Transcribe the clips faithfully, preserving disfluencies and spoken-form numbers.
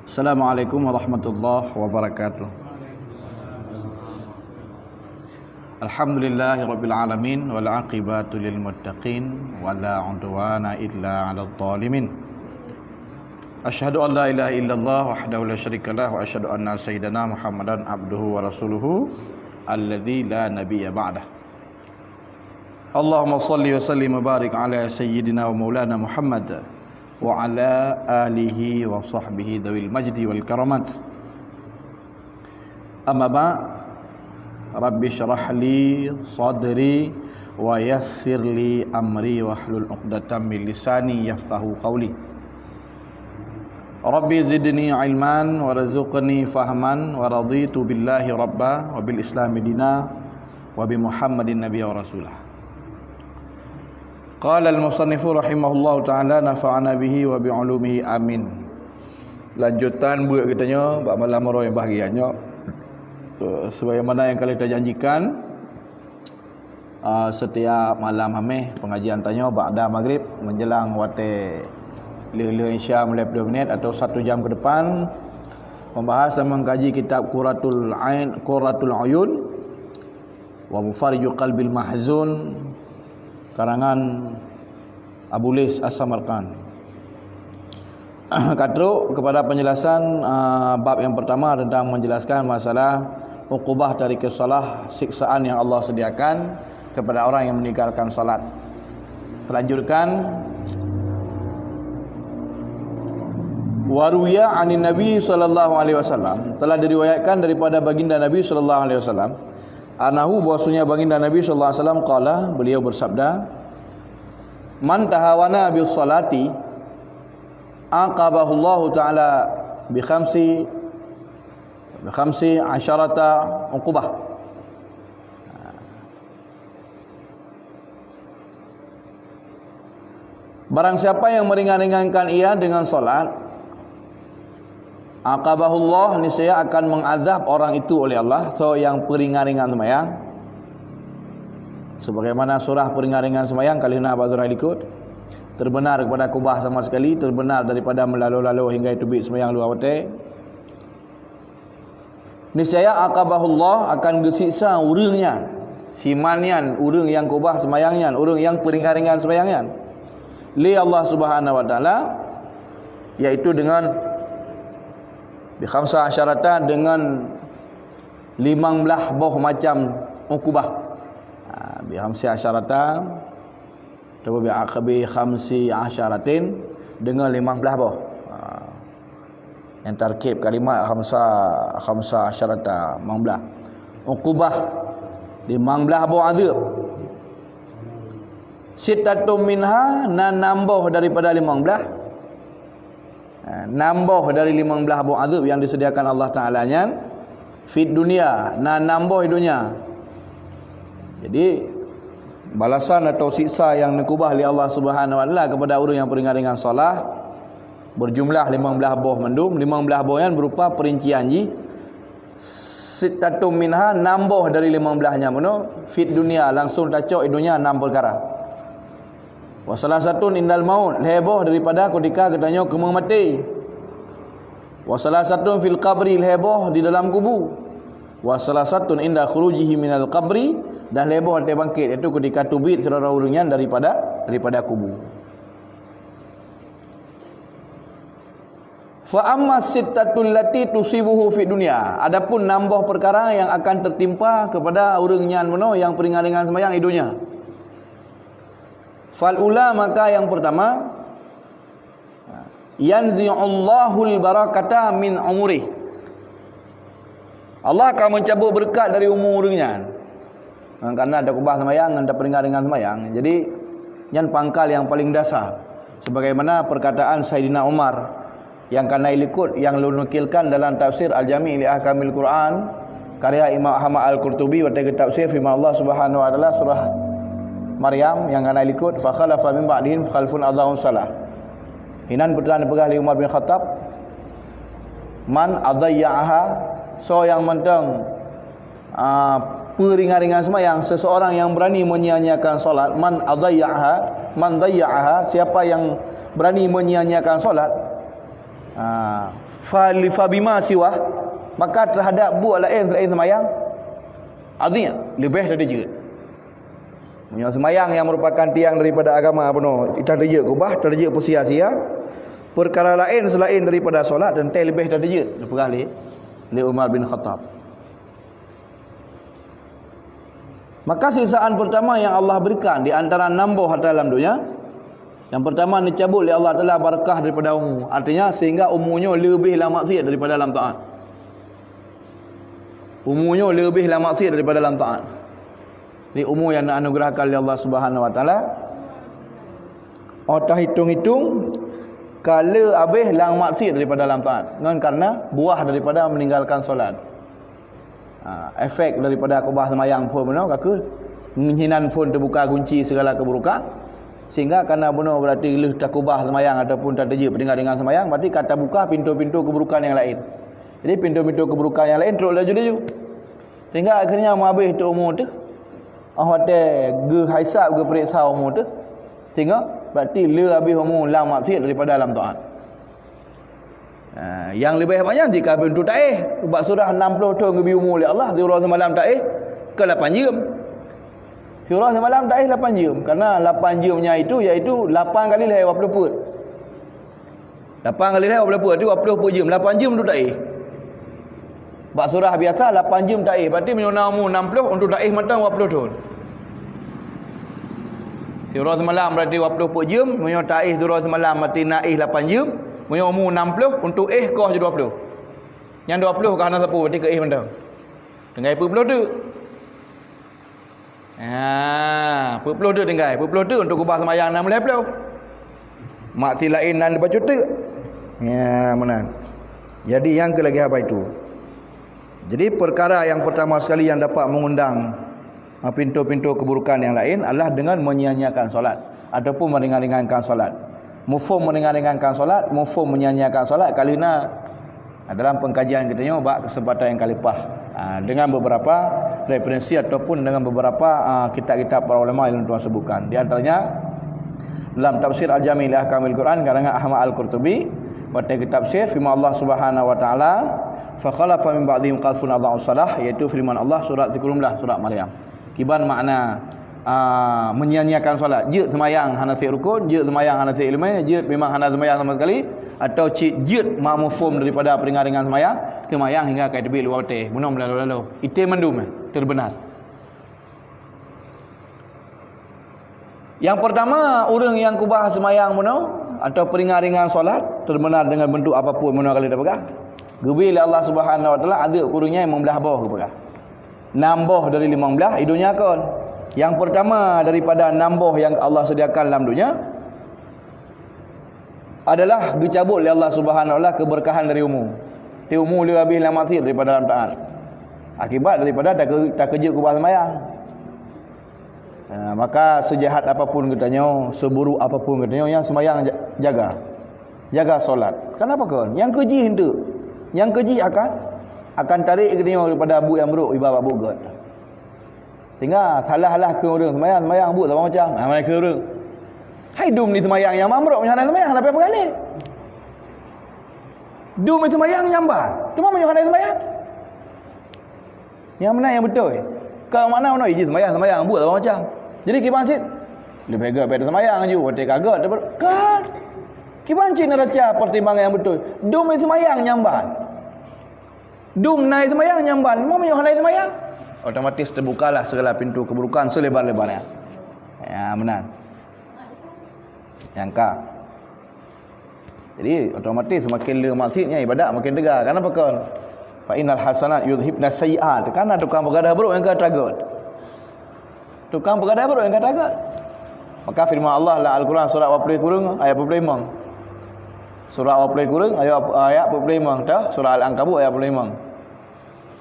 Assalamualaikum warahmatullahi wabarakatuh. Alhamdulillahirabbil alamin, wal aqibatu lil muttaqin, wala udwana illa 'alal zalimin. Asyhadu an la ilaha illallah wahdahu la syarikalah, wa asyhadu anna sayyidana Muhammadan abduhu wa rasuluhu alladzi la nabiyya ba'dah. Allahumma shalli wa sallim wa barik ala sayyidina wa maulana Muhammad wa ala alihi wa sahbihi dzawil majdi wal karamat. Amma ba'd. Rabbi syrah li sadri wa yassir li amri wahlul 'uqdatam min lisani yafqahu qawli. Rabbi zidni ilman warzuqni fahman wa raditu billahi rabba wa bil islami dina wa bi Muhammadin nabiyya wa rasula. Qala al-musannifu rahimahullahu ta'ala, nafa'ana bihi wa bi ulumihi, amin. Lanjutan buet geutanyoe bak malam uroe nyang bahgia nyoe. Eh, sebagaimana nyang ka lheueh tajanjikan, eh, setiap malam Hameh pengajian tanyoe ba'da maghrib menjelang watèe lheueh-lheueh Isya meulai ploh minit atau satu jam ke depan, membahas dan mengkaji kitab Qurratul Ain, Qurratul Uyun, wa Mufarriju Qalbil Mahzun, karangan Abu Lis As-Samarqand. Ka trok kepada penjelasan, ah, bab yang pertama tentang menjelaskan masalah uqubah tarikus shalah, siksaan yang Allah sediakan kepada orang yang meninggalkan salat. Lanjutkan, wa ruwiya 'anin Nabi sallallahu alaihi wasallam, telah diriwayatkan daripada baginda Nabi sallallahu alaihi wasallam, annahu, bahwasanya baginda Nabi sallallahu alaihi wasallam, qala, beliau bersabda, "Man tahawana bis salati, aqabahullahu ta'ala bi khamsi, bi khamsi asyarata uqubah." Barang siapa yang meringan-ringankan ia dengan salat, aqabahullah, niscaya akan mengazab orang itu oleh Allah, so yang peuringan-ringan seumayang. Sebagaimana surah peuringan-ringan seumayang, ka lheueh na bak surah likot. Terbenar kepada kubah sama sekali, terbenar daripada meulalo-lalo hingga teubiet seumayang luwa watèe. Niscaya aqabahullah, akan geusiksa ureuëng nyan, siman nyan, ureuëng nyang kubah seumayang nyan, ureuëng nyang peuringan-ringan seumayang nyan, lé Allah Subhanahu wa Taala, yaitu dengan bi khamsa asyarata, dengan limong blaih boh macam ukubah. Ha, bi khamsa asyarata, atawa bi aqabi khamsi asyaratin, dengan limong blaih boh. Ha. Nyang tarkib kalimat khamsa, khamsa asyarata, limong blaih. Uqubah, limong blaih boh azab. Sittatum minha, na nam boh daripada limong blaih. Ha, nam boh dari limong blaih boh azab yang disediakan Allah Taala nyan, fid dunya, na nam boh di dunya. Jadi, balasan atau siksa yang neukubah lé Allah Subhanahu wa Taala kepada ureuëng nyang peuringan-ringan salat berjumlah limong blaih boh mandum. Limong blaih boh nyan berupa perincian jih, sittatum minha, nam boh dari limong blaih nyan bunoe, fid dunya, langsung tacok di dunya nam peukara. Wa salasatun indal maut, lhèe boh daripada ketika geutanyoe keumeung maté. Wa salasatun fil qabri, lhèe boh di dalam kubu. Wa salasatun inda khurujihi minal qabri, dan lhèe boh watèe bangkit, yaitu ketika teubiet sidroe ureuëng nyan daripada, daripada kubu. Fa amma sittatul lati tusibuhu fid dunya, adapun nam boh peukara yang akan teutimpa kepada ureuëng nyan bunoe nyang peuringan-ringan seumayang di dunya. Fal ula, maka yang pertama, yanzi'ullahul barakata min umurih. Allah akan mencabut berkat dari umur ureuëng nyan. Ngon karena ada kubah seumayang, ngon ada peuringan-ringan seumayang. Jadi, nyan pangkal yang paling dasar. Sebagaimana perkataan Saidina Umar, nyang ka na ilikot, nyang lôn nukilkan dalam tafsir Al-Jami' li Ahkamil Quran, karya Imam Ahmad Al-Qurtubi, watèe geutafsir firman Allah Subhanahu wa Taala, surah Maryam, nyang ka na ilikot, "Fa khalafa min ba'dihim khalfun adha'us shalah." Hinan peutra neupeugah lé Umar bin Khattab, "Man adhayya'aha," soe nyang mantong, ah, peuringan-ringan seumayang, seseorang yang berani menyia-nyiakan salat, "Man adhayya'aha, man dhayya'aha," siapa yang berani menyia-nyiakan salat, Ha, fa li, fa bima siwa, maka terhadap buet laén selain seumayang, azim, leubeh teuteujeuet. Meunyoe seumayang nyang merupakan tiang daripada agama bunoe, teuteujeuet keubah, teuteujeuet peusia-sia, peukara laén selain daripada solat teuntée leubeh teuteujeuet, geupeugah lé, lé Umar bin Khattab. Maka siksaan pertama yang Allah berikan di antara enam boh harta dalam dunia, yang pertama dicabut oleh Allah Taala barakah daripada umu. Artinya, sehingga umu nyoe leubeh lam maksiat daripada lam taat. Umu nyoe leubeh lam maksiat daripada lam taat. Di umu yang dianugerahkan oleh Allah Subhanahu Wa Taala, oh tahitung-hitung, ka le abeh lam maksiat daripada lam taat. Ngon karena buah daripada meninggalkan solat. Ha, efek daripada keubah seumayang phon bunoe ka kheueh hinan phon teubuka gunci segala keburukan, sehingga kana bunoe berarti lheueh takubah seumayang ataupun tateujeuet peutinggai dengan seumayang, berarti ka tabuka pintoe-pintoe keburukan yang laén. Jadi pintoe-pintoe keburukan yang laén trok laju-laju. Sehingga akhirnya meuabeh teu umu teuh. Oh watée geuhisab, geupeuriksa umu teuh. Sehingga berarti le abeh umu lam maksiat daripada lam taat. Ha, nyang leubeh banyak jika pintoe taéh. Bak surah enam puluh thon geubri umu lé Allah, siuroe simalam taéh keu lapan jeuem. Siuroe simalam taéh lapan jeuem, karena lapan jeuem nyan itu, yaitu lapan kali lhée dua puluh peuet. Lapan kali lhée dua puluh peuet, dua puluh peuet jeuem, lapan jeuem untuk taéh. Bak surah biasa lapan jeuem taéh, berarti meunyoe na umu enam puluh untuk taéh mantong dua puluh thon. Siuroe simalam berarti dua puluh peuet jeuem, meunyoe taéh siuroe simalam berarti na éh lapan jeuem, meunyoe umu enam puluh untuk éh koh ju dua puluh. Nyang dua puluh ka hana sapeue berarti keu éh mantong. Tinggai peuet ploh teuk. Ha, peuet ploh teuk tinggai, peuet ploh teuk untuk keubah seumayang enam lhée ploh. Maksiat laén nan dibacut teuk. Ya, meunan. Jadi nyang keu lagée haba itu. Jadi perkara yang pertama sekali yang dapat mengundang, ha, pintoe-pintoe keburukan yang laén adalah dengan menyia-nyiakan solat ataupun meringan-ringankan solat. Mufhum meringan-ringankan solat, mufhum menyia-nyiakan solat ka lheueh na dalam pengkajian kita nyoe bak kesempatan yang ka leupah, ha, dengan beberapa referensi ataupun dengan beberapa, ha, kitab-kitab para ulama yang tuan sebutkan. Di antaranya dalam tafsir Al-Jami' li Ahkamil Quran karangan Ahmad Al-Qurtubi, watée geutafsir firman Allah Subhanahu wa taala, "Fa khalafa min ba'dihim khalfun adha'us shalah," yaitu firman Allah surat tiga belas, surat Maryam. Kiban makna, ah, menyia-nyiakan solat? Jeuet seumayang hana sép rukon, jeuet seumayang hana sép ileumé, jeuet memang hana seumayang sama sekali, atau cit jeuet mak mufhum daripada peuringan-ringan seumayang, seumayang hingga ka teubiet luwa watée, bunoe meulalu-lalu. Item mandum, eh, teubeunar. Yang pertama, ureuëng nyang keubah seumayang bunoe atau peuringan-ringan solat, teubeunar dengan bentuk apapun bunoe kali tapeugah, geubri lé Allah Subhanahu wa taala azeub keu ureuëng nyan meublah boh geupeugah. Nam boh dari limong blaih i donya kon. Yang pertama daripada nam boh yang Allah sediakan lam donya adalah geucabot lé Allah Subhanahu wa taala keberkahan dari umu. Di umu le habéh lam maksiat daripada lam taat. Akibat daripada take-, takeujeuet keubah seumayang. Ha, maka seujahat apapun geutanyoe, seuburuk apapun geutanyoe, nyang seumayang ja-, jaga. Jaga solat. Kenapa kon? Nyang keujih enteuk. Nyang keujih akan, akan tarék geutanyoe daripada buet nyang brok iba bak buet gét. Sehingga salah-salah keu ureuëng seumayang, seumayang buet saban macam. Ha, seumayang keu ureuëng. Hai dum di seumayang nyang mamrok, meunyoe hana seumayang, hana payah peugalak. Dum di seumayang nyang ban. Cuma meunyoe hana seumayang. Nyang meunan nyang beutôi. Ka makna meunan, iji seumayang, seumayang, buet saban macam. Jadi kiban cit, leubeh gét beda seumayang ju, watée ka gét, kan? Kiban cit neuraca pertimbangan nyang beutôi. Dum di seumayang nyang ban. Dum na seumayang nyang ban, meunyoe hana seumayang, otomatis teubukalah segala pintu keburukan selebar-lebarnya. Ya, meunan. Nyang ka. Jadi, otomatis semakin le maksiatnya ibadat makin teuga. Kenapa kon? Fa innal hasanat yudhibna sayyi'at. Karena tukang peugadah brok nyang ka tagot. Tukang peugadah brok nyang ka tagot. Maka firman Allah lam Al-Quran surat dua puluh kureueng ayat dua puluh lima. Surat dua puluh kureueng ayat, ayat dua puluh lima. Tah, surat Al-Ankabut ayat dua puluh lima.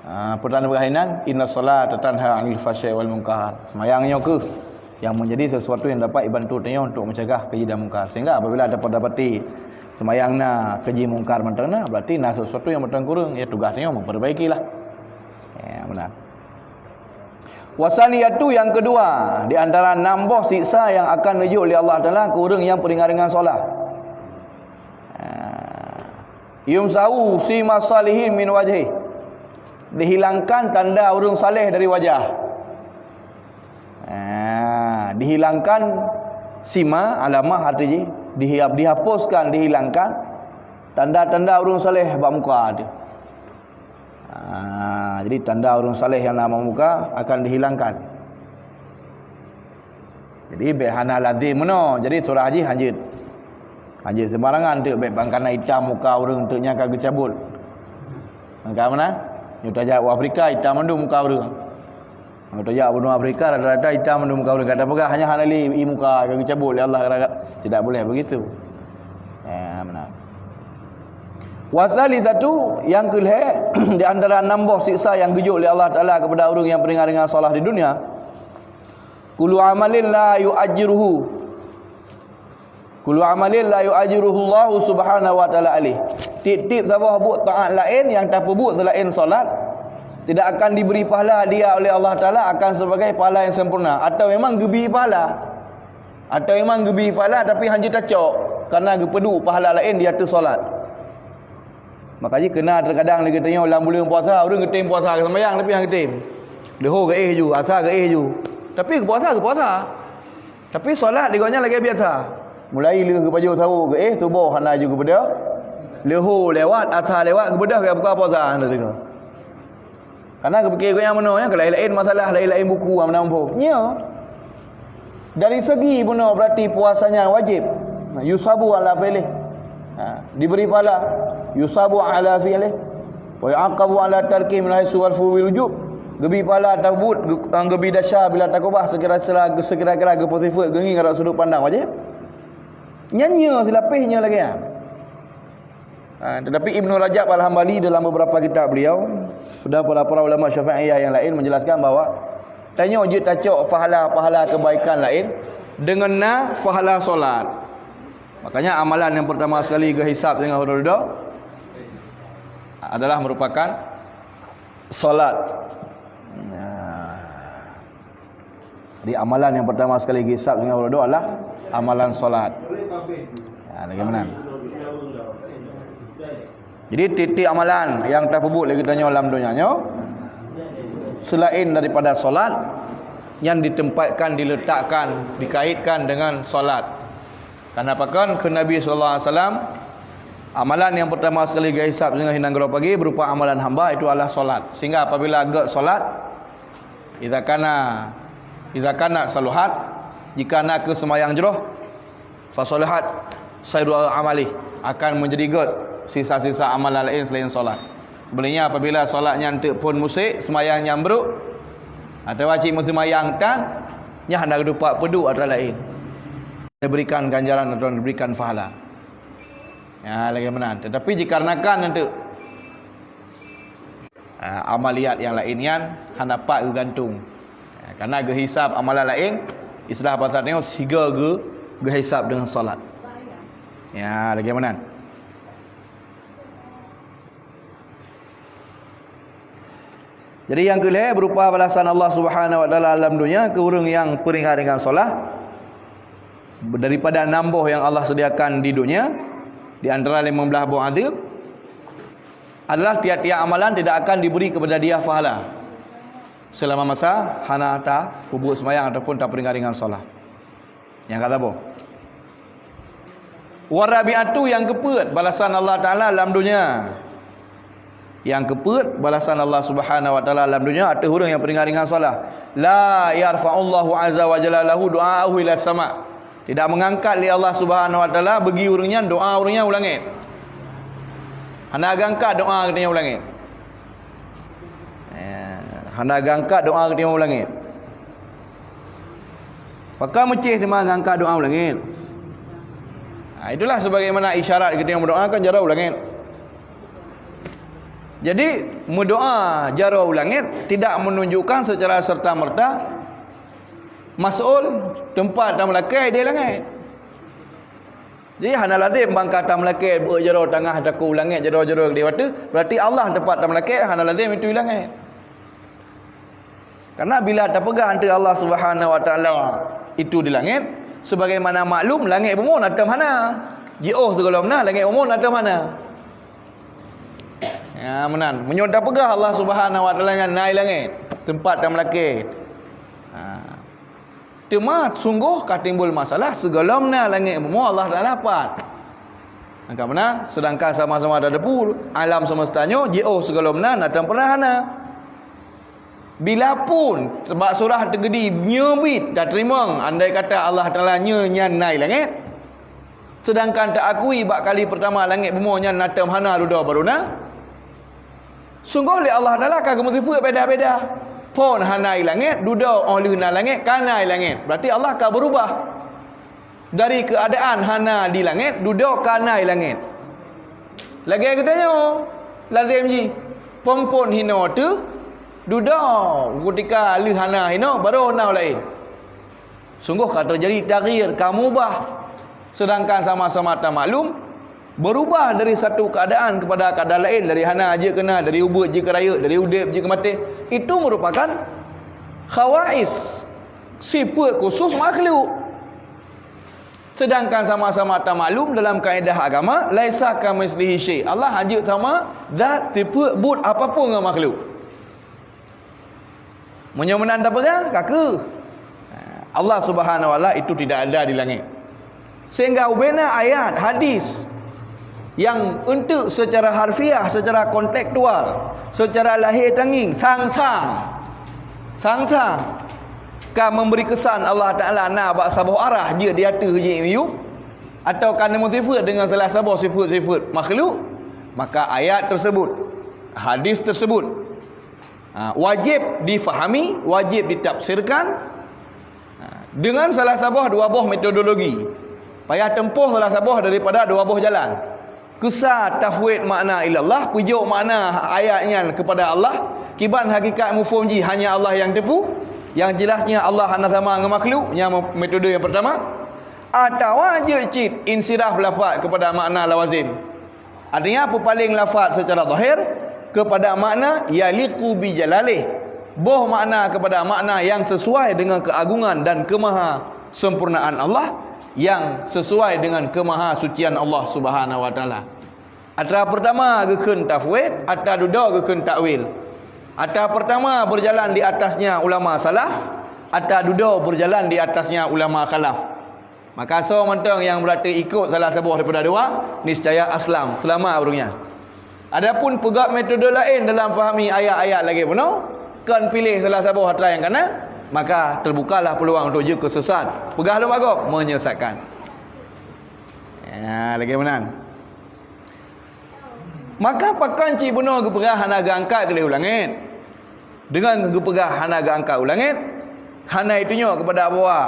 Ha, peue tan peugah inan, "Inna salata tanha 'anil fahsya'i wal munkar." Seumayang nyoe keuh yang menjadi sesuatu yang dapat ibantu tanyoe untuk mencegah keji dan mungkar. Sehingga apabila dapat dapati seumayang na keji mungkar mantong na, berarti na sesuatu yang mantong kureueng, ya tugas tanyoe memperbaikilah. Ya, benar. Wasaniyatu yang kedua, di antara enam boh siksa yang akan neujok lé Allah Taala keu ureuëng nyang peuringat-ringat solat. Ha. Yumsahu sima salihin min wajhi. Dihilangkan tanda ureuëng saleh dari wajah. Ah, dihilangkan sima, alamah arti jih, dihi-, dihapuskan, dihilangkan tanda-tanda ureuëng saleh bak muka tu. Ah, jadi tanda ureuëng saleh nyang na bak muka akan dihilangkan. Jadi bék hana lazim meunoe. Jadi surah jih hanjeuet. Hanjeuet sembarangan teuk, bék ban kana itam muka ureuëng teuk nyang ka geucabut. Maka mana? Nyoe tajak u Afrika, itam mandum muka ureuëng. Nyoe tajak u benua Afrika, rata-rata itam mandum muka ureuëng. Ka tapeugah hanya hana lé ié muka ka geucabut lé Allah, kata-kata. Tidak boleh begitu. Ya, benar. Wa tsalitsatu, yang keulhée, di antara enam boh siksa yang geujok lé Allah Taala kepada ureuëng yang peuringat-ringat salah di dunia. Kullu amalin la yu'ajjiruhu. Kullu amalin la yu'ajjiruhullahu subhanahu wa ta'ala alaih. Tiep-tiep saboh buet taat laén nyang tapeubuet seulaén salat, tidak akan diberi pahala dia oleh Allah Taala akan sebagai pahala yang sempurna, atau memang geubri pahala. Atau memang geubri pahala tapi hana tacok, karena geupeuduek pahala laén di ateueh salat. Maka jih keuna teukadang lé geutanyoe lam buleuen puasa, ureuëng geutem puasa, geuseumbahyang tapi hana geutem. Leuhô geuéh ju, asa geuéh ju. Tapi geupuasa, geupuasa. Tapi salat di gobnyan lagée biasa. Mulai lheueh geupajoh sawoe geuéh, suboh hana ju geubeudôh. Leuhô lewat, asa lewat, geubeudôh geubuka puasa hana teuka. Karena geupike gobnyan meunoe, ya, laén-laén masalah, laén-laén buku, hana muphom. Nyo. Dari segi bunoe berarti puasa nyan wajib. Yusabu ala fi'lih. Ha, diberi pahala. Yusabu ala fi'lih. Wa yu'aqabu ala tarki min haitsu wal wujub. Geubri pahala atas buet, ge-, geubri desya bila takubah sekira-, sekira-kira geupeusifeuet geungieng rot sudut pandang wajib. Nyan nyo silapeh nyo lagée nyan. Ha, tetapi Ibnu Rajab Al-Hambali dalam beberapa kitab beliau dan para-para ulama Syafi'iyah yang lain menjelaskan bahwa tanyoe jeuet tacok pahala-pahala kebaikan lain dengan na pahala solat. Makanya amalan yang pertama sekali geuhisab dengan ridho adalah merupakan solat. Nah. Jadi amalan yang pertama sekali geuhisab dengan ridho adalah amalan solat. Ya, lagée meunan. Jadi tiep-tiep amalan yang tapeubuet lé geutanyoe lam donya nyoe selain daripada solat yang ditempatkan, diletakkan, dikaitkan dengan solat. Karena pakon kheun Nabi sallallahu alaihi wasallam, amalan yang pertama sekali geuhisab singoh hinan keudroe pagi berupa amalan hamba itu adalah solat. Sehingga apabila gét solat, Idza kana, idza kana saluhat, jika na keu seumayang jroh, fa saluhat sairu amali, akan menjadi gét sisa-sisa amalan laén selain solat. Sebenarnya apabila solat nyan teuk phon musek, seumayang nyan brok, atawa cit meuseumayang tan, nyan hana geudupat peuduek atra laén. Diberikan ganjaran atau diberikan pahala. Ya, lagée meunan. Tetapi jikarenakan nyan teuk, Ha, amaliat nyang laén nyan hana pat geugantung. Ha, karena geuhisab amalan laén, istilah basa tanyoe sigoe geu-, geuhisab deungon salat. Ya, lagée meunan. Jadi nyang keulhée berupa balasan Allah Subhanahu wa Taala lam donya keu ureuëng nyang peuringat-ringat salat. Daripada nam boh nyang Allah sediakan di donya, di antara limong blaih boh azeub, adalah tiap-tiap amalan tidak akan diberi kepada dia pahala selama masa hana tapeubuet seumayang ataupun tapeuringat-ringat salat. Nyang ka saboh. Warabiatu nyang keupeuet balasan Allah Taala lam donya. Nyang keupeuet balasan Allah Subhanahu wa Taala lam donya ateueh ureuëng nyang peuringat-ringat salat. La yarfa'ullahu azza wa jalla lahu du'aahu ila sama. Tidak mengangkat lé Allah Subhanahu wa Taala bagi ureuëng nyan doa ureuëng nyan u langét. Hana geuangkat doa geutanyoe u langét. Eh, hana geuangkat doa geutanyoe u langét. Pakon meucéh teuma geuangkat doa u langét. Ha, itulah sebagaimana isyarat geutanyoe meudoa kan jaroe u langét. Jadi, meudoa jaroe u langét tidak menunjukkan secara serta-merta Mas'ul, teumpat tameulakée di langét. Jadi hana lazem bangka tameulakée beu jaroe tangah takue u langét jaroe-jaroe di ateueh, berarti Allah teumpat tameulakée hana lazem itu di langét. Karena bila tapeugah antara Allah Subhanahu wa Taala itu di langét, sebagaimana maklum langét bumoe na tom hana. Jiôh sigohlom na langét bumoe na tom hana. Ha, meunan. Meunyoe tapeugah Allah Subhanahu wa Taala nyan na i langét, teumpat tameulakée. Ha. Teuma sunggoh ka timbul masalah sigohlom na langét bumoe Allah Taala pat. Maka meunan, seudangkan sama-sama tateupeue alam seumeusta nyoe jiôh sigohlom na, na teuma pernah hana. Bila pun bak surah teukeudi nyoe bit tateurimong, andai kata Allah Taala nyoe nyan na i langét, seudangkan taakui bak kali peurtama langét bumoe nyan na teuma hana dudoe barô na, sunggoh lé Allah Taala ka geumeuseupôt beda-beda. Phon hana i langét, dudoe óh lheueh na langét ka na i langét. Berarti Allah ka beurubah. Dari keuadaan hana di langét, dudoe ka na i langét. Lagée geutanyoe, lazem jih, phon-phon hinoe teuh, dudoe, kutika lheueh hana hinoe, barô na laén. Sunggoh ka teujadi taghyir, ka mubah. Seudangkan sama-sama tamaklum, beurubah dari satu keuadaan keupada keuadaan laén, dari hana jeuet keu na, dari ubeuet jeuet keu rayeuk, dari udeb jeuet keu maté. Itu meurupakan khawais, sifeuet khusus makhluk. Seudangkan sama-sama tamaklum dalam kaedah agama, "Laisa kamitslihi syai." Allah hanjeuet sama zat, sifeuet, buet apapun ngon makhluk. Meunyoe meunan tapeugah, ka kheueh. Allah Subhanahu wa Taala itu tidak ada di langét. Sehingga ubena ayat, hadis yang eunteuk secara harfiah, secara kontekstual, secara lahé tangieng, sang-sang, sang-sang ka memberi kesan Allah Taala na bak saboh arah jeuet di ateueh jih miyueb, atau ka neumeuseufeuet deungon salah saboh sifeuet-sifeuet makhluk, maka ayat tersebut, hadis tersebut, ha, wajib difahami, wajib ditafsirkan, ha, dengan salah saboh dua boh metodologi. Payah tempoh salah saboh daripada dua boh jalan. Keusa tafwid makna ilallah, peujok makna ayat nyan keupada Allah, kiban hakikat muphom jih hanya Allah nyang teupeu, nyang jelasnya Allah hana sama ngon makhluk, nyan metode nyang pertama. Atawa jeuet cit insiraf lafaz keupada makna lawazim. Artinya, peupaleng lafaz secara zahir keupada makna yaliqu bi jalalih, boh makna keupada makna nyang sesuai dengan keuagungan dan keumaha sempurnaan Allah, nyang sesuai dengan keumahasucian Allah Subhanahu wa Taala. Atra pertama geukheun tafwid, atra dudoe geukheun takwil. Atra pertama berjalan di atasnya ulama salaf, atra dudoe berjalan di atasnya ulama khalaf. Maka soe mantong nyang beurati ikot salah saboh daripada dua, niscaya aslam, seulamat ureuëng nyan. Adapun peugah metode laén dalam fahami ayat-ayat lagée bunoe, kon piléh salah saboh atra nyang kana, maka teubukalah peuluang untuk jeuet keu sesat. Peugah lom bak gob, menyesatkan. Ya, lagée meunan. Maka pakon cit bunoe geupeugah hana geuangkat keu lheueh u langét. Deungon geupeugah hana geuangkat u langét, hana itunyok keupada bahwa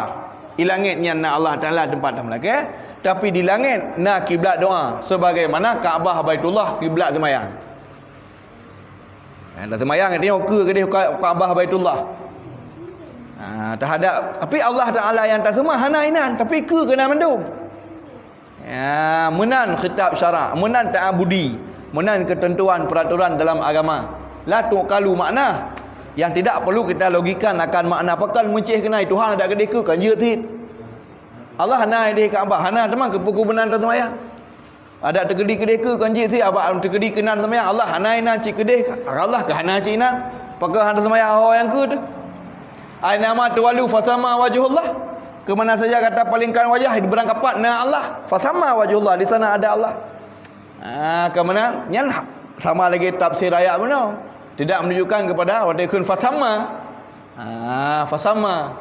i langét nyan na Allah Taala teumpat tameulakée, tapi di langét na kiblat doa, sebagaimana Ka'bah Baitullah kiblat seumayang. Ha, dan seumayang itunyok keu keudeh Ka-, Ka'bah Baitullah. Ha, terhadap, tapi Allah Taala nyang taseumah hana inan, tapi keu keunan mandum. Ya, meunan khitab syarak, meunan ta'abudi, meunan keuteuntuan peuraturan dalam agama. La tu'qalu makna, yang tidak perlu kita logikan akan makna pakon meucéh keunai Tuhan adak keudeh keu kan jeuet cit. Allah hana ideh Ka'bah, hana teuma keupeue keubeunang taseumayang. Adak teukeudi keudeh keu kan jeuet cit, abak teukeudi keunan seumayang, Allah hana inan cit keudeh, Allah keu hana cit inan. Pakon hana seumayang ho nyang keu teuh. Aina ma tuwallu fasamma wajhullah. Ke mana saja gata palingkan wajah, di barang kapat na Allah. Fasamma wajhullah, di sana ada Allah. Ah, ke mana? Nyan ha-, sama lagi tafsir ayat bunoe. Tidak menunjukkan kepada watée kheun fasamma. Ah, fasamma.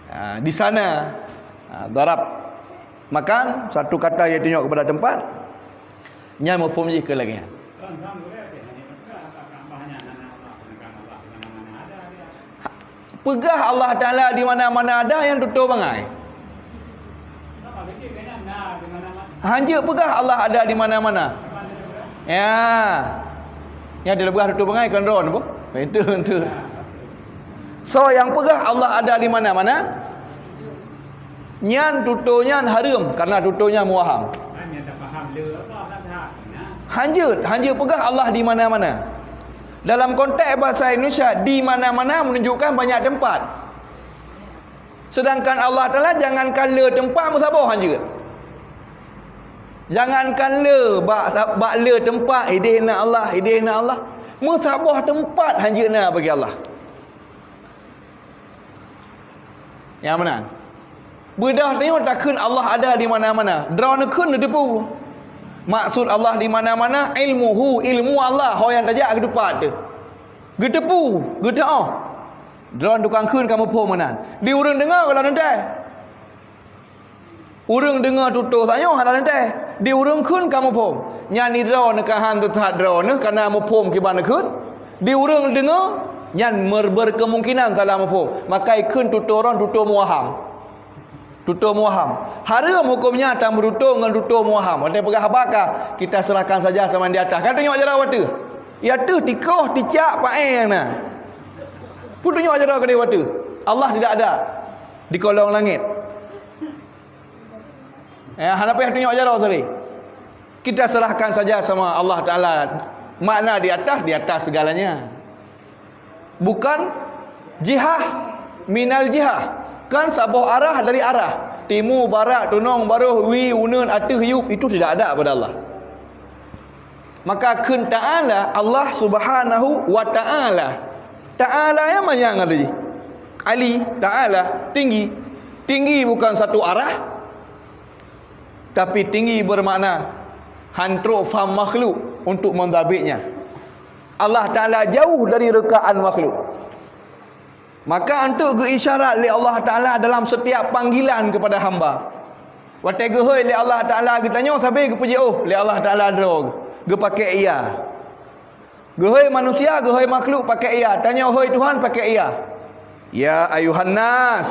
Ah, di sana. Ah, darab. Makan, satu kata yang tunjuk kepada tempat. Nyan muphom jih keu lagée nyan. Peugah Allah Taala di mana-mana ada nyang tutoe bangai. Hanjeuet peugah Allah ada di mana-mana. Ya. Nyang dileubah tutoe bangai kon droe nyoe. Itu, itu. So, nyang peugah Allah ada di mana-mana, nyan tutoe nyan hareuem, karena tutoe nyan muwaham. Hanjeuet, hanjeuet peugah Allah di mana-mana. Dalam konteks bahasa Indonesia, di mana-mana menunjukkan banyak tempat. Sedangkan Allah Taala jangankan le tempat, meusaboh hanjeuet. Jangankan le bak, bak le teumpat ideh na Allah, ideh na Allah. Meusaboh teumpat hanjeuet na bagi Allah. Nyang meunan. Beudôh tanyoe takheun Allah ada di mana-mana. Droeneuh kheun neuteupeue. Maksud Allah di mana-mana, ilmuhu, ilmu Allah, ho nyang tajak keu teumpat teuh. Geuteupeue, geuteu'oh. Droeneuh tukang kheun ka muphom meunan. Di ureuëng deungoe ka lôn teuntèe. Ureuëng deungoe tutoe tanyoe hana teuntèe. Di ureuëng kheun ka muphom. Nyan di droeneuh ka han teuthat droeneuh ka na muphom kiban kheun. Di ureuëng deungoe nyan mer-, berkeumungkinan salah muphom. Maka ikheun tutoe droeneuh tutoe meuwaham. Tutoe meuwaham. Hareuem huköm nyan tameututoe ngon tutoe meuwaham. Watèe peugah haba ka, kita serahkan saja sama yang di atas. Kan tunyok jaroe watèe. Ya teuh tikoh, ticak, paéh nyang na. Peutunyok jaroe keudeh watèe. Allah tidak ada di kolong langit. Eh, hana payah tunyok jaroe sabe. Kita serahkan saja sama Allah Taala. Makna di atas, di atas segalanya. Bukan jihah minal jihah. Kan saboh arah dari arah. Timu, barat, tunong, baroh, wie, uneuen, ateueh, yup. Itu tidak ada pada Allah. Maka kheun ta'ala, Allah Subhanahu wa Ta'ala. Ta'ala nyang manyang tadi. Ali, Ta'ala, tinggi. Tinggi bukan satu arah, tapi tinggi bermakna han trok faham makhluk untuk mendabitnya. Allah Ta'ala jauh dari rekaan makhluk. Maka untuk geuisyarat lé Allah Taala dalam setiap panggilan kepada hamba. Watèe geuhôi lé Allah Taala geutanyoe sabe geupeujiôh lé Allah Taala droe, geupakè ya. Geuhôi manusia, geuhôi makhluk pakè ya. Tanyoe hôi Tuhan pakè ya. Ya ayuhan nas,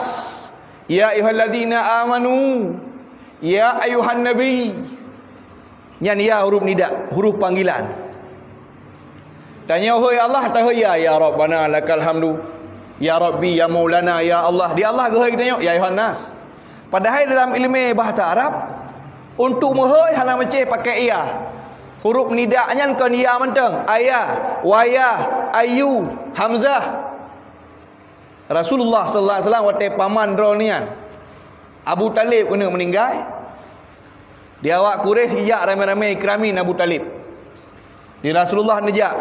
ya ayuhalladzina amanu, ya ayuhan nabi. Nyan ya huruf nida, huruf panggilan. Tanyoe hôi Allah, tahôi ya, ya Rabbana lakal hamdu. Ya Rabbi, ya Maulana, ya Allah. Di Allah geuhôi geutanyoe, ya ayuhan nas. Padahai dalam ileumèe bahasa Arab, untuk meuhôi hana meucéh pakè ya. Huruf nida nyan kon ya mantong. Aya, waya, ayu, hamzah. Rasulullah sallallahu alaihi wasallam watèe paman droeneuh nyan, Abu Thalib, keuneuk meuninggai, di awak Quraisy jijak ramé-ramé ikiramin Abu Thalib. Di Rasulullah neujak,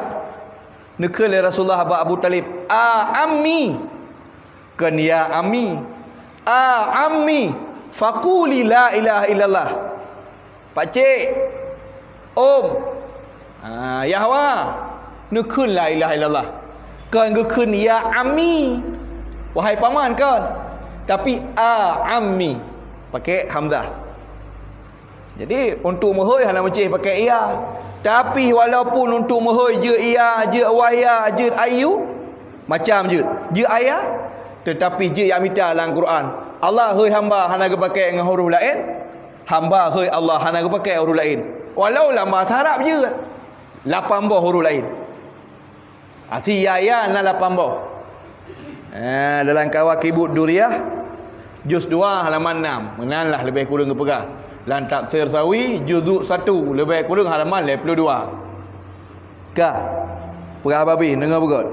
neukheun lé Rasulullah bak Abu Thalib, "A ammi." Kon ya ammi. "A ammi, faquli la ilaha illallah." Pakcik, om, ha, Yahwa, neukheun la ilaha illallah. Kon geukheun ya ammi, wahai paman kon. Tapi a ammi, pakè hamzah. Jadi, untuk meuhôi hana meucéh pakè ya. Tapi, walaupun untuk meuhôi jeuet ya, jeuet waya, jeuet ayu, macam jeuet. Jeuet aya, tetapi jeuet jak mita lam Quran. Allah hôi hamba hana geupakè ngon huruf laén. Hamba hôi Allah hana geupakè huruf laén. Walau lam bahasa Arab jeuet lapan boh huruf laén. Asia ya na lapan boh. Eh, dalam Kawakibud Duriyah, juz dua halaman enam. Meunan lah leubeh kureueng geupeugah. Lam Tafsir Sawi, juzuk satu, leubeh kureueng halaman lhèe puluh dua. Ka. Peugah babi, deungö beugöt.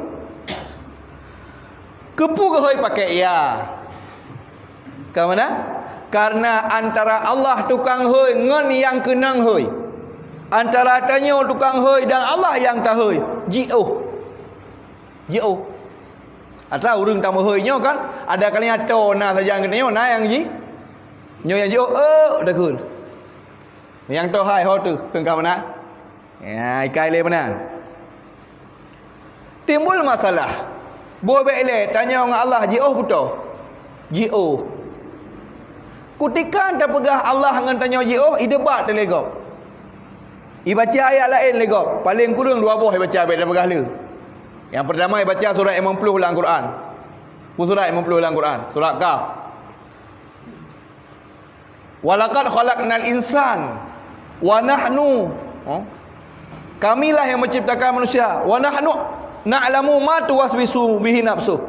Keupeue geuhôi pakè ya? Ka meunan? Karena antara Allah tukang hôi ngon nyang keunong hôi. Antara tanyoe tukang hôi dan Allah nyang tahôi. Jiôh. Jiôh. Atra ureueng tameuhôi nyoe kan, ada kalanya to na sajan geutanyoe, na nyang ji. Nyoe nyang jiôh, eh, takheun. Nyang to hai ho teuh, kheun ka meunan. Ya, ikai lé meunan. Timbul masalah. Boh bèk lé tanyoe ngon Allah jiôh beutôi. Jiôh. Kutika tapeugah Allah ngon tanyoe jiôh, idebat lé gob. Ibaca ayat laén lé gob. Paléng kureueng dua boh ibaca bèk tapeugah le. Nyang peurtama ibaca surat limong ploh lam Quran. Peue surat limong ploh lam Quran? Surat Kaf. "Walaqad khalaqnal insan wa nahnu," oh, Kamilah yang menciptakan manusia. "Wa nahnu na'lamu ma tuwaswisu bihi nafsuh."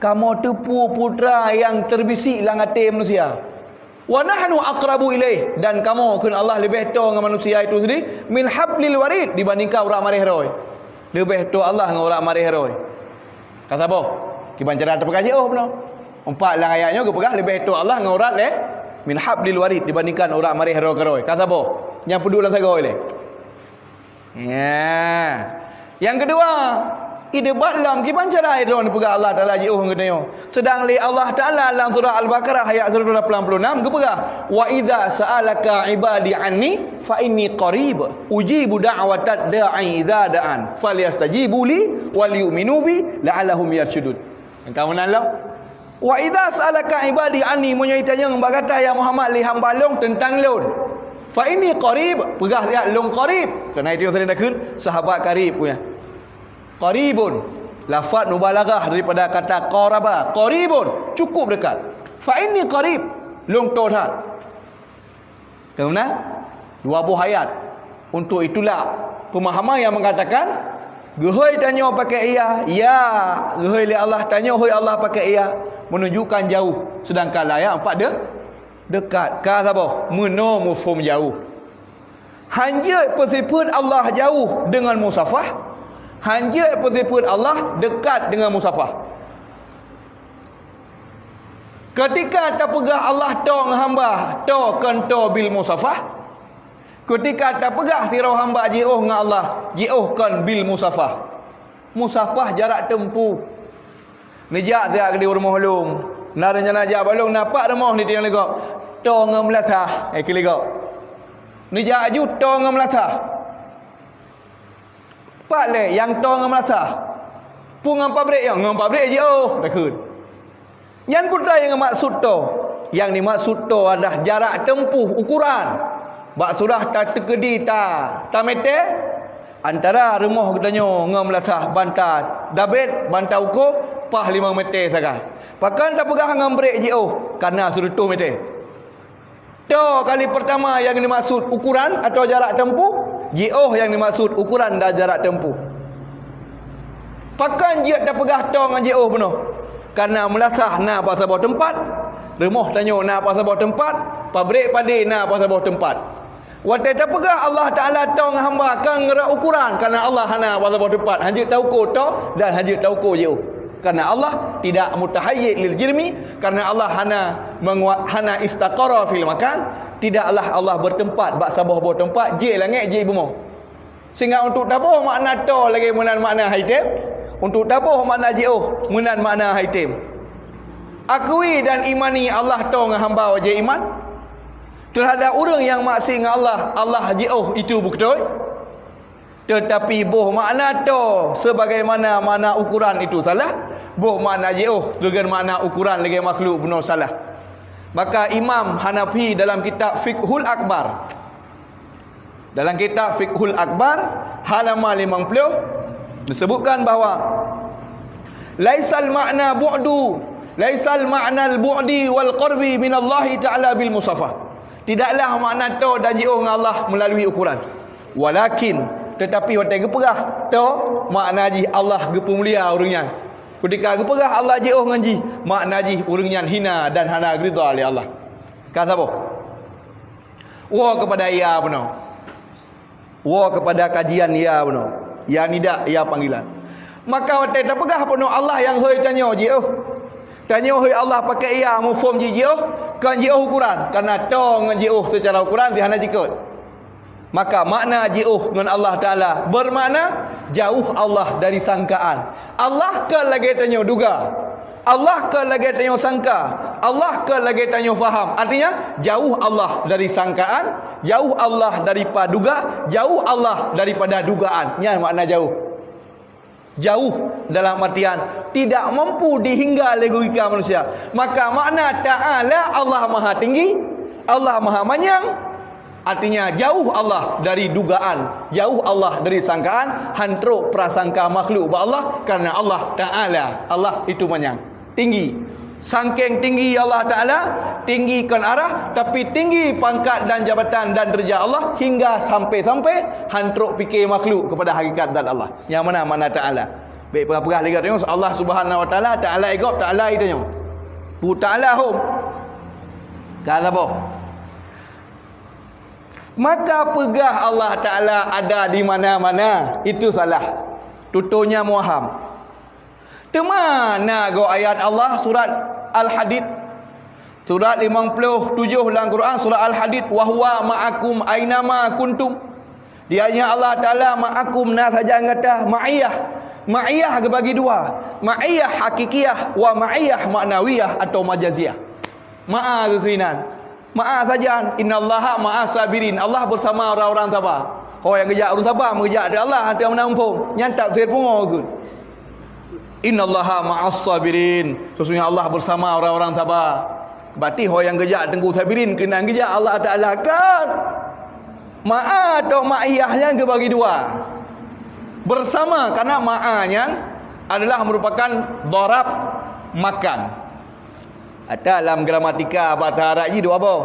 Kamoe teupeue putra nyang teubisik lam até manusia. "Wa nahnu aqrabu ilaih," dan kamoe, kheun Allah, leubeh toe ngon manusia itu sendiri, "min hablil warid," dibandingkan urat maréh roe. Leubeh toe Allah ngon urat maréh roe. Ka saboh, kiban cara teupeugah jiôh bunoe. Umpat lam ayat nyoe geupeugah leubeh toe Allah ngon urat lé-, Min hablil warid dibandingkan urat maréh droe keudroe. Ka saboh. Nyang peuduek lam sagoe lé. Ya. Nyang keudua, idebat lom kiban cara droe neupeugah Allah Taala jiôh ngon geutanyoe. Sedang lé Allah Taala lam surah Al-Baqarah ayat seratus lapan puluh enam geupeugah, "Wa idza sa'alaka ibadi anni fa inni qarib, ujibu da'watad da'i idza da'an, falyastajibu li wal yu'minu bi la'allahum yarsyudun." Nyang ka meunan lom. "Wa idza sa'alaka ibadi anni," meunyoe itanyong bak gata ya Muhammad lé hamba lôn teuntang lôn, "fa inni qarib," peugah siat lôn qarib. Keureuna itu nyang sering takheun sahabat karib punya. Qaribun, lafaz mubalaghah daripada kata qaraba, qaribun, cukup dekat. "Fa inni qarib," lôn toe that. Keunan, dua boh ayat untuk itulak pemahaman yang mengatakan, geuhôi tanyoe pakai iya, ya, geuhôi lé Allah, tanyoe hôi Allah pakai iya, menunjukkan jauh, sedangkan ayat empat de-, dekat. Ka saboh, meunoe mufhum jauh. Hanjeuet peusifeuet Allah jauh dengan musafah, hanjeuet peusifeuet Allah dekat dengan musafah. Keutika tapeugah Allah toe ngon hamba, toe kon toe bil musafah. Keutika tapeugah sidroe hamba jiôh ngon Allah, jiôh kon bil musafah. Musafah jarak tempuh. Neujak siat di rumoh lôn. Na rencana jak bak lôn, na pat rumoh nitiyong lé gob. Toe ngon meulasah, eh, keu lé gob. Neujak aju toe ngon meulasah. Pat lé nyang toe ngon meulasah? Peue ngon pabrék nyoe? Ngon pabrék jiôh, takheun. Nyan peue nyang maksud toe? Nyang dimaksud toe adalah jarak tempuh, ukuran. Bak surah tateukeudi ta, tamètè, antara rumoh geutanyoe ngon meulasah banta dabet, banta uko, paih limong mètè sagai. Pakon tapeugah ngon brék jiôh? Kareuna sireutôh mètè. Toe kali peurtama nyang dimaksud ukuran atawa jarak tempuh, jiôh nyang dimaksud ukuran dan jarak tempuh. Pakon jeuet tapeugah toe ngon jiôh bunoe? Kareuna meulasah na bak saboh teumpat, rumoh tanyoe na bak saboh teumpat, pabrék padé na bak saboh teumpat. Watèe tapeugah Allah Taala toe ngon hamba kon ngon rot ukuran, kareuna Allah hana bak saboh teumpat, hanjeuet tauko toe dan hanjeuet tauko jiôh. Karena Allah tidak mutahayyiz lil jirmi, karena Allah hana mengua-, hana istaqarra fil makan, tidaklah Allah bertempat bak saboh boh teumpat, jih langét, jih bumoe. Sehingga untuk taboh makna toe lagèe meunan makna hai tem, untuk taboh makna jiôh meunan makna hai tem. Akui dan imani Allah toe ngon hamba wajéb iman. Terhadap ureuëng nyang maksiet ngon Allah, Allah jiôh itu beutôi. Tetapi boh makna toe sebagaimana makna ukuran itu salah, boh makna jiôh lagèe makna ukuran lagèe makhluk bunoe salah. Maka Imam Hanafi dalam kitab Fiqhul Akbar, dalam kitab Fiqhul Akbar, halaman limong puluh, disebutkan bahwa, "Laisal makna bu'du, laisal makna al-bu'di wal qurbi minallahi ta'ala bil musafah." Tidaklah makna toe dan jiôh ngon Allah melalui ukuran. Walakin, tetapi watèe geupeugah toe, makna jih Allah geupeumulia ureuëng nyan. Keutika geupeugah Allah jiôh ngon jih, makna jih ureuëng nyan hina dan hana geuridha lé Allah. Ka saboh. Woe keupada ya bunoe. Woe keupada kajian ya bunoe. Ya nida, ya panggilan. Maka watèe tapeugah bunoe Allah nyang hôi tanyoe jiôh. Tanyoe hôi Allah pakai ya, mufhum jih jiôh, kon jiôh ukuran. Karena toe ngon jiôh secara ukuran jih hana jikot. Maka makna jiôh ngon Allah Taala bermakna jauh Allah dari sangkaan. Allah kon lagèe tanyoe duga. Allah kon lagèe tanyoe sangka. Allah kon lagèe tanyoe faham. Artinya, jauh Allah dari sangkaan, jauh Allah daripada duga, jauh Allah daripada dugaan. Nyan makna jauh. Jauh dalam artian tidak mampu dihingga lé logika manusia. Maka makna ta'ala, Allah Maha Tinggi, Allah Maha Manyang, artinya jauh Allah dari dugaan, jauh Allah dari sangkaan, han trok prasangka makhluk bak Allah, karena Allah ta'ala, Allah itu manyang, tinggi. Sangkeng tinggi Allah Ta'ala, tinggi kon arah, tapi tinggi pangkat dan jabatan dan derajat Allah hingga sampai-sampai han trok pike makhluk kepada hakikat zat Allah. Nyang mana makna ta'ala? Bèk peugah-peugah lagèe tengok Allah Subhanahu Wa Ta'ala, ta'ala igop, ta'ala itu nyoe. Pu ta'ala hom. Ka saboh. Maka peugah Allah Ta'ala ada di mana-mana, itu salah. Tutonya muaham. Teuma na goe ayat Allah surat Al-Hadid, Surat limong ploh tujoh lam Quran, surat Al-Hadid, "Wa huwa ma'akum aina ma kuntum." Dia nyan Allah Taala ma'akum, na sajan gata, ma'iyah. Ma'iyah geubagi dua. Ma'iyah hakikiyah wa ma'iyah ma'nawiyah atau majaziyah. Ma'a geukhinan. Ma'a sajan, "Innallaha ma'as sabirin." Allah bersama orang-orang sabar. Ho nyang geujak ureuëng sabar, meugeujak di Allah, hana meunan muphom. Nyan tafsir pungo geukheun. "Innallaha ma'as sabirin." Sesungguhnya Allah bersama orang-orang sabar. Berarti ho nyang geujak Teungku Sabirin keunan geujak Allah Taala kan? Ma'a atau ma'iyah nyan geubagi dua. Bersama, karena ma'a nyan adalah merupakan darab makan. Ata lam gramatika bahasa Arab jih dua boh.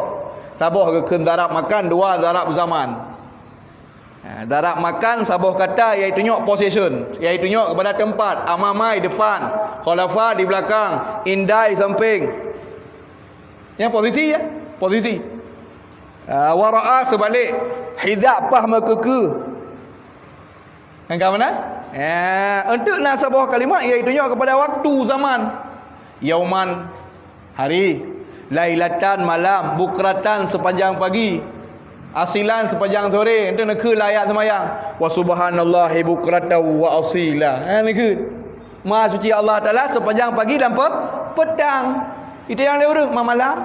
Saboh geukheun darab makan, dua darab zaman. Ha, darab makan saboh kata, iaitu nyoe possession, iaitu nyoe kepada tempat, amamai depan, khalafa di belakang, indai samping. Nyan posisi ya, posisi. Ha, wara'a seubalik, hidha paih meukeue-keue. Nyang ka meunan? Ya, untuk na saboh kalimat, iaitu nyoe kepada waktu, zaman. Yauman, hari. Lailatan, malam. Bukratan, sepanjang pagi. Asilan, sepanjang sore. Untuk neukheun lam ayat seumayang. "Wa subhanallahi bukratan wa asila." Ha, neukheun. Maha suci Allah Taala sepanjang pagi dan pe-, petang. Itu nyang lé ureuëng, ma-, malam.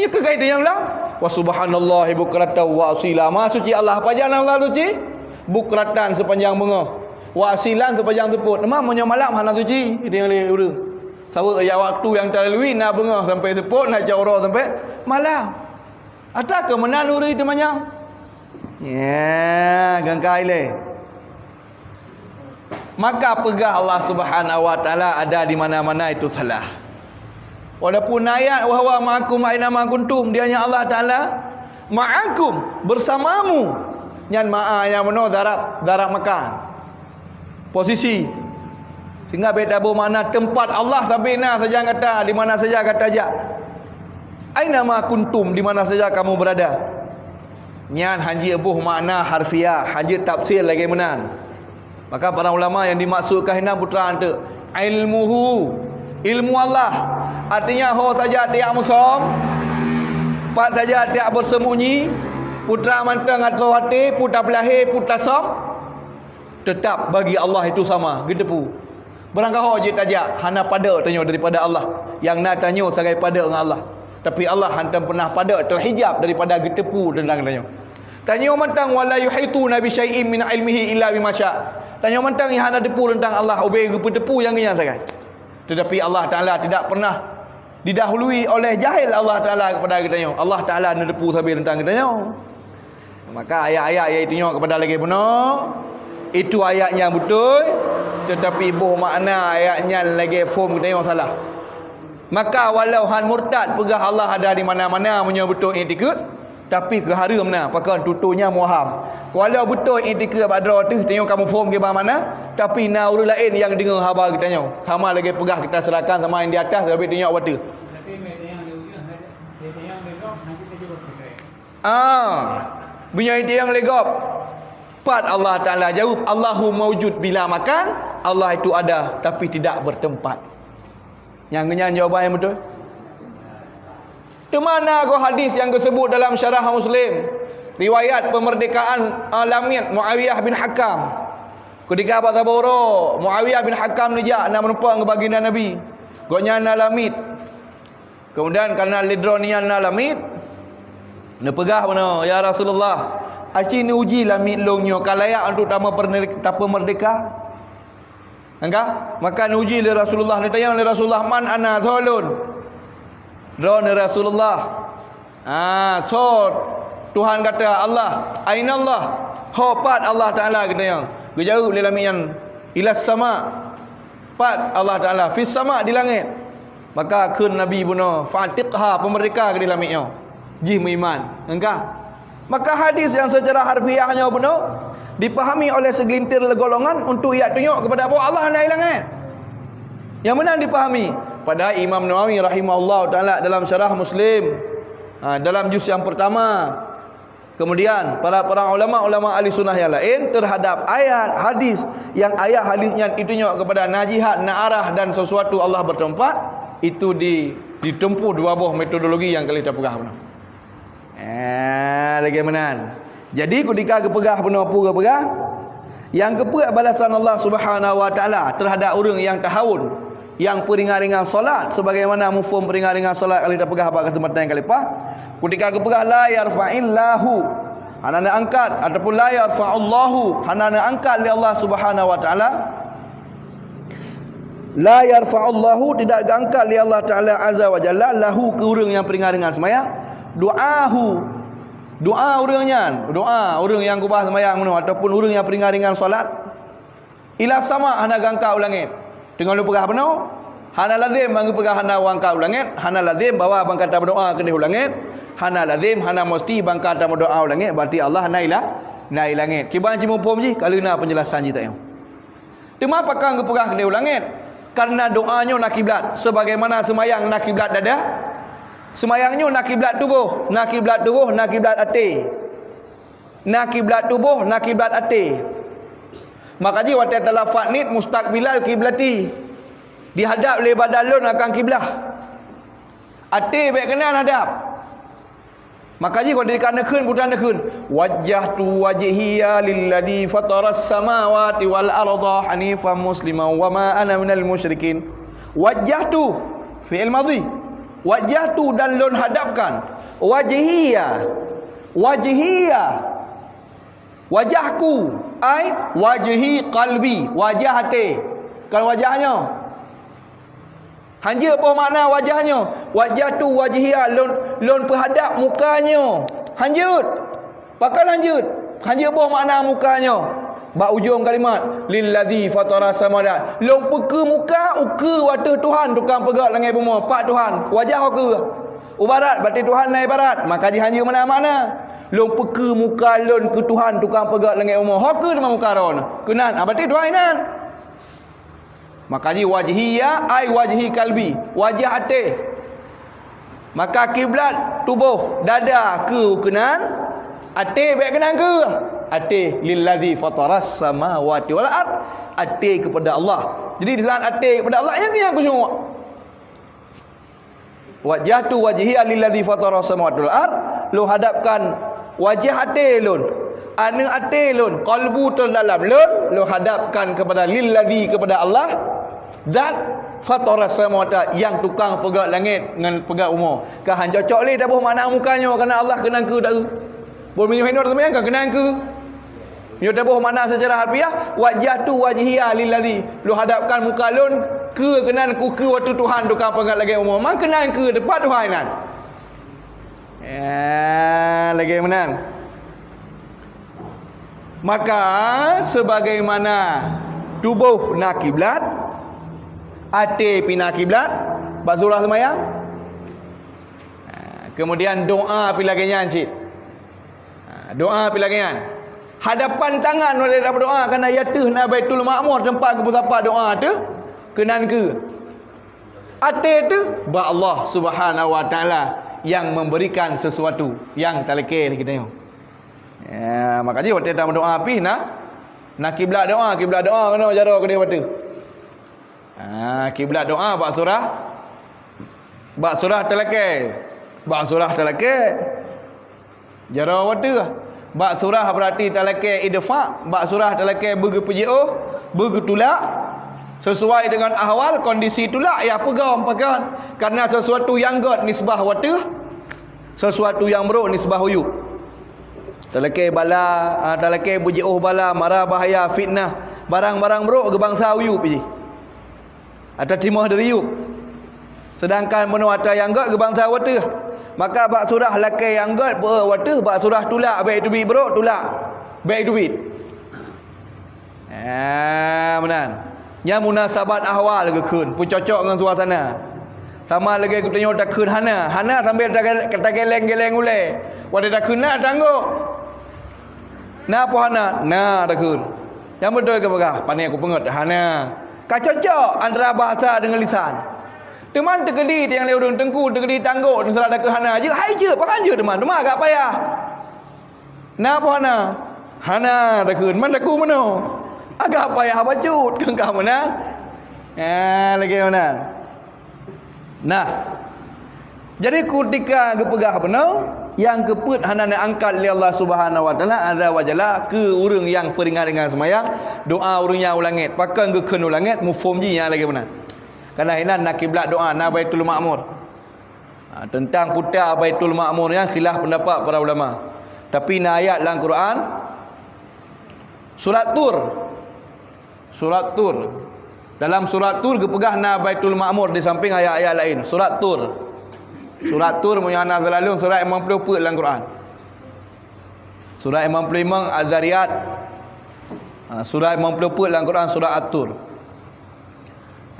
Nyoe keuh kaitan nyang ulang. "Wa subhanallahi bukratan wa asila." Maha suci Allah, pajan Allah suci? Bukratan, sepanjang beungoh. Wa asilan, sepanjang seupôt. Teuma meunyoe malam hana suci, itu nyang lé ureuëng. Sabab ya waktu nyang teulalui na beungoh sampai seupôt, na cot uroe sampai malam. Ata keu meunan ureuëng teumanyong. Ya, gangkai lé. Maka peugah Allah Subhanahu wa Taala ada di mana-mana itu salah. Walaupun ayat, "Wa huwa ma'akum aina ma kuntum," dia nyan Allah Taala ma'akum, bersamamu. Nyan ma'a nyang meunoe darab, darab makan. Posisi. Sehingga beda boh makna tempat Allah, tapi na saja gata, di mana saja gata jak. Aina ma kuntum, di mana saja kamu berada. Nyan hanjeuet boh makna harfiah, hanjeuet tafsir lagée meunan. Maka para ulama nyang dimaksud kah inan putra anteuk, ilmuhu, ilmu Allah. Artinya ho saja tiak musom, pat saja tiak bersembunyi, putra mantong atau até, putra peulahé, putra som, tetap bagi Allah itu sama, geuteupeue. Barangkaho jeuet tajak, hana padek tanyoe daripada Allah. Nyang na tanyoe sagai padek ngon Allah. Tapi Allah hantom pernah padek, terhijab daripada geuteupeue tentang tanyoe. Tanyoe mantong, "Wa la yuhituna bi syai'in min ilmihi illa bima sya." Tanyoe mantong nyang hana teupeue tentang Allah, ubé geupeuteupeue nyang nyan sagai. Tetapi Allah Taala tidak pernah didahului oleh jahil Allah Taala kepada geutanyoe. Allah Taala neuteupeue sabe tentang geutanyoe. Maka ayat-ayat yaitu nyoe kepada lagée bunoe, itu ayat nyang beutôi, tetapi boh makna ayat nyan lagée phom geutanyoe salah. Maka walau han murtad peugah Allah ada di mana-mana meunyoe beutôi iktikeut, tapi keu hareuem na, pakon tutoe nyan muham. Walau beutôi iktikeut bak droe teuh tanyoe ka muphom kiban makna, tapi na ureuëng laén nyang deungoe haba geutanyoe. Sama lagée peugah kita serahkan sama nyang di atas, tapi tanyoe wateuh. Ah, meunyoe itu nyang lé gob. Pat Allah Taala jaweueb, "Allahu maujud bila makan," Allah itu ada tapi tidak bertempat. Nyang nyan jawaban nyang beutôi. Teuma na goe hadis nyang geuseubut dalam Syarah Muslim, riwayat peumeurdekaan, ah, lamiet Muawiyah bin Hakam. Ketika bak saboh uroe, Muawiyah bin Hakam neujak na meurumpok ngon baginda Nabi. Gobnyan na lamiet. Keumudian, kareuna lé droe nyan na lamiet, neupeugah bunoe, "Ya Rasulullah, aci neuuji lamiet lôn nyoe ka layak untuk tameuperne-, tapeumeurdeka?" Nyang ka? Maka neuuji lé Rasulullah, neutanyong lé Rasulullah, "Man ana, soe lôn?" Droeneuh Rasulullah, "Ah, soe Tuhan gata?" "Allah." "Aina Allah?" "Ho pat Allah Taala?" Geutanyong. Geujaweueb lé lamiet nyan, "Ilas sama." Pat Allah Taala? "Fis sama," di langét. Maka kheun Nabi bunoe, "Fa'tiqha," peumeurdeka keudeh lamiet nyoe. Jih meuiman. Nyang ka? Maka hadis nyang seucara harfiah nyoe bunoe dipahami oleh seugelintir golongan untuk jak tunyok keupada bahwa Allah na di langét. Nyang meunan dipahami. Padahai Imam Nawawi rahimahullahu taala dalam Syarah Muslim, ha, dalam juz nyang pertama, kemudian para, para ulama-ulama ahli sunnah yang lain terhadap ayat hadis yang ayat hadis nyan itu nyok kepada na jihat, na arah dan sesuatu Allah bertempat, itu di Ditempuh dua boh metodologi nyang ka lheueh tapeugah bunoe. Eh, lagèe meunan. Jadi, kutika geupeugah bunoe peue geupeugah, nyang geupeuet balasan Allah Subhanahu wa Taala teuhadap ureueng nyang tahawun, nyang peuringat-ringat salat, sebagaimana mafhum peuringat-ringat salat ka lheueh tapeugah bak keuseumpatan nyang ka leupah. Kutika geupeugah, "La yarfa'illahu," hana neuangkat, ataupun "La yarfa'ullahu," hana neuangkat lé Allah Subhanahu wa Taala. "La yarfa'ullahu," tidak geuangkat lé Allah Taala Azza wa Jalla, "lahu," keu ureueng nyang peuringat-ringat seumayang, "du'ahu," doa ureueng nyan, doa ureueng nyang geuba seumayang bunoe ataupun ureueng nyang peuringat-ringat salat, "ila sama," hana geuangkat u langèt. Teungoh lôn peugah bunoe, hana lazem ban geupeugah hana geuangkat u langèt, hana lazem bahwa ban ka tameudoa keudeh u langèt, hana lazem, hana meusti ban ka tameudoa u langèt, berarti Allah na i la-, na i langèt. Kiban cit muphom jih, ka lheueh na peunjelasan jih tanyoe. Teuma pakon geupeugah keudeh u langèt? Kareuna doa nyoe na kiblat, sebagaimana seumayang na kiblat dada. Seumayang nyoe na kiblat tuboh, na kiblat tuboh, na kiblat até. Na kiblat tuboh, na kiblat até. Maka jih watèe talafaz niet, "Mustaqbilal kiblati," dihadap lé badan lôn akan kiblah. Até bèk keunan hadap. Maka jih watèe ka neukheun, buta neukheun, "Wajjahtu wajhiya lilladzi fataras samawati wal arda hanifan musliman wa ma ana minal musyrikin." Wajjahtu, fi'il madhi. Wajjahtu, dan lôn hadapkan. Wajhiya. Wajhiya. Wajahku, ai wajhi qalbi, wajah até. Kon wajah nyoe. Hanjeuet boh makna wajah nyoe. Wajjahtu wajhiya, lôn, lôn peuhadap muka nyoe. Hanjeuet. Pakon hanjeuet? Hanjeuet boh makna muka nyoe. Bak ujong kalimat, "Lilladzi fatara samawati." Lôn peukeue muka ukeue ateueh Tuhan tukang peugöt langèt bumoe, pat Tuhan. Wajah ho keue. U barat, berarti Tuhan na i barat. Maka jih hanjeuet meunan makna. Lôn peukeue muka lôn keu Tuhan tukang peugöt langèt bumoe. Ho keue teuma muka droeneuh? Keunan, ah, berarti Tuhan inan. Maka jih wajhiya, ai wajhi qalbi, wajah até. Maka kiblat tuboh, dada keue keunan, até bèk keunan keue. Até, "Lilladzi fataras samawati wal ard," até kepada Allah. Jadi, di saat até kepada Allah, nyan nyang khusyuk. "Wajjahtu wajhiya lilladzi fatara samawati wal ard," lôn hadapkan wajah até lôn, aneuk até lôn, qalbu teudalam lôn, lôn hadapkan kepada lilladzi, kepada Allah, zat fatara samawati, nyang tukang peugöt langèt ngon peugöt bumoe. Ka han cocok lé taboh makna muka nyoe, kareuna Allah keunan keue taeu. Bunoe meunyoe hinoe teuseumayang ka keunan keue. Nyoe taboh makna seucara harfiah, "Wajjahtu wajhiya lilladzi," lôn hadapkan muka lôn keue keunan, keu, keue ateueh Tuhan tukang peugöt langèt bumoe. Man keunan keue teumpat Tuhan inan. Ya, lagèe meunan. Maka, sebagaimana tuboh na kiblat, até pih na kiblat, bak surah seumayang. Ha, kemudian doa pih lagèe nyan cit. Ha, doa pih lagèe nyan. Hadapan tangan watèe tameudoa, kareuna ateueh na Baitul Ma'mur, teumpat geupeusapat doa teuh, keunan keue. Até teuh bak Allah Subhanahu wa Taala nyang memberikan sesuatu nyang talakèe lé geutanyoe. Ya, maka jih watèe tameudoa pih na, na kiblat doa, kiblat doa keunoe jaroe keudeh watèe. Ha, kiblat doa bak surah, bak surah talakèe. Bak surah talakèe. Jaroe watèe. Bak surah berarti talakèe idfa, bak surah talakèe beugeupeujeuôh, beugeutulak. Sesuai dengan ahwal, kondisi tulak, ya peugöt pakon. Karena sesuatu nyang gèt nisbah watèe, sesuatu nyang brôk nisbah u yup. Talakèe bala, ah, talakèe beujeuôh bala, mara bahaya, fitnah, barang-barang brôk geubansa u yup jih. Ata timoh dari yup. Sedangkan bunoe ata nyang gèt geubansa watèe. Maka bak surah lakèe nyang gèt beu watèe, bak surah tulak bèk teubiet brôk, tulak bèk teubiet. Ah, meunan. Nyan munasabat ahwal geukheun, peucocok ngon suasana. Sama lagèe geutanyoe takheun hana, hana sambil tage-, tageleng-geleng ulèe. Watèe takheun na, tanggok. Na po hana? Na takheun. Nyang beutôi keupeugah, pane kupeungeut, hana. Ka cocok antara bahasa deungon lisan. Teuma teukeudi nyang lé ureueng teungku, teukeudi tanggok, seurah takheun hana jeuet, hai jeuet, pakon jeuet teuma, teuma agak payah. Na po hana? Hana takheun, man takheun meunoe. Agak payah bacut, keu ka meunan. Ah, lagèe meunan. Nah, Jadi kutika geupeugah bunoe, nyang keupeuet hana neuangkat lé Allah Subhanahu wa Taala Azza wa Jalla keu ureuëng nyang peuringat-ringat seumayang, doa ureuëng nyan u langét, pakon geukheun u langét, muphom jih nyang lagée meunan. Karena inan na kiblat doa, na Baitul Ma'mur. Ha, teuntang puta Baitul Ma'mur nyan khilaf peundapat para ulama. Tapi na ayat lam Quran, surat Tur. Surat Tur. Dalam surat Tur geupeugah na Baitul Ma'mur di samping ayat-ayat laén. Surat Tur. Surat Tur meunyoe hana salah lôn surat limong ploh peuet lam Quran. Surat limong ploh limong Az-Zariyat. Ha, surat limong ploh peuet lam Quran surat At-Tur.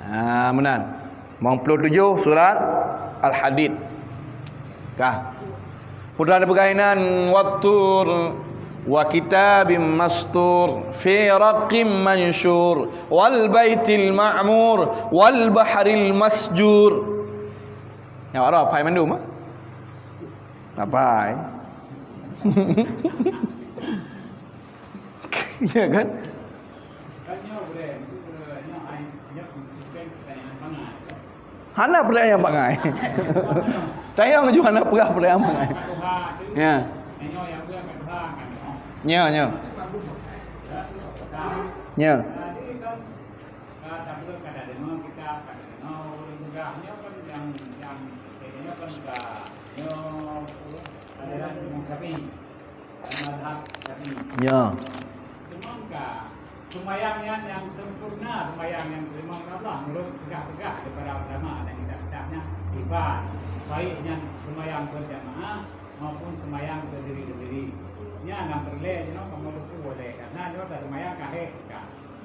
Ha, meunan. Limong ploh tujoh surat Al-Hadid. Kah. Peue teuma peugah inan, "Wat-tur wa kitabim mastur fi raqqim mansyur wal baitil ma'mur wal bahril masjur." Nyan awak hafai mandum, ah? Hafai. Ya kan? Hana peurtanyaan bangai. Tanyong ju hana peugah peurtanyaan bangai. Ya. Ya, ya. Ya. Ya. Cuma ka, seumayang nyan nyang sempurna, seumayang nyang teurimong lé Allah, meunurot peugah-peugah daripada ulama dan kitab-kitab nyan, iban, baik nyan seumayang berjamaah maupun seumayang sendiri-sendiri. Nyan nyang peureulée jinoe kamoe leupeue lé, karena nyoe taseumayang ka hék ka.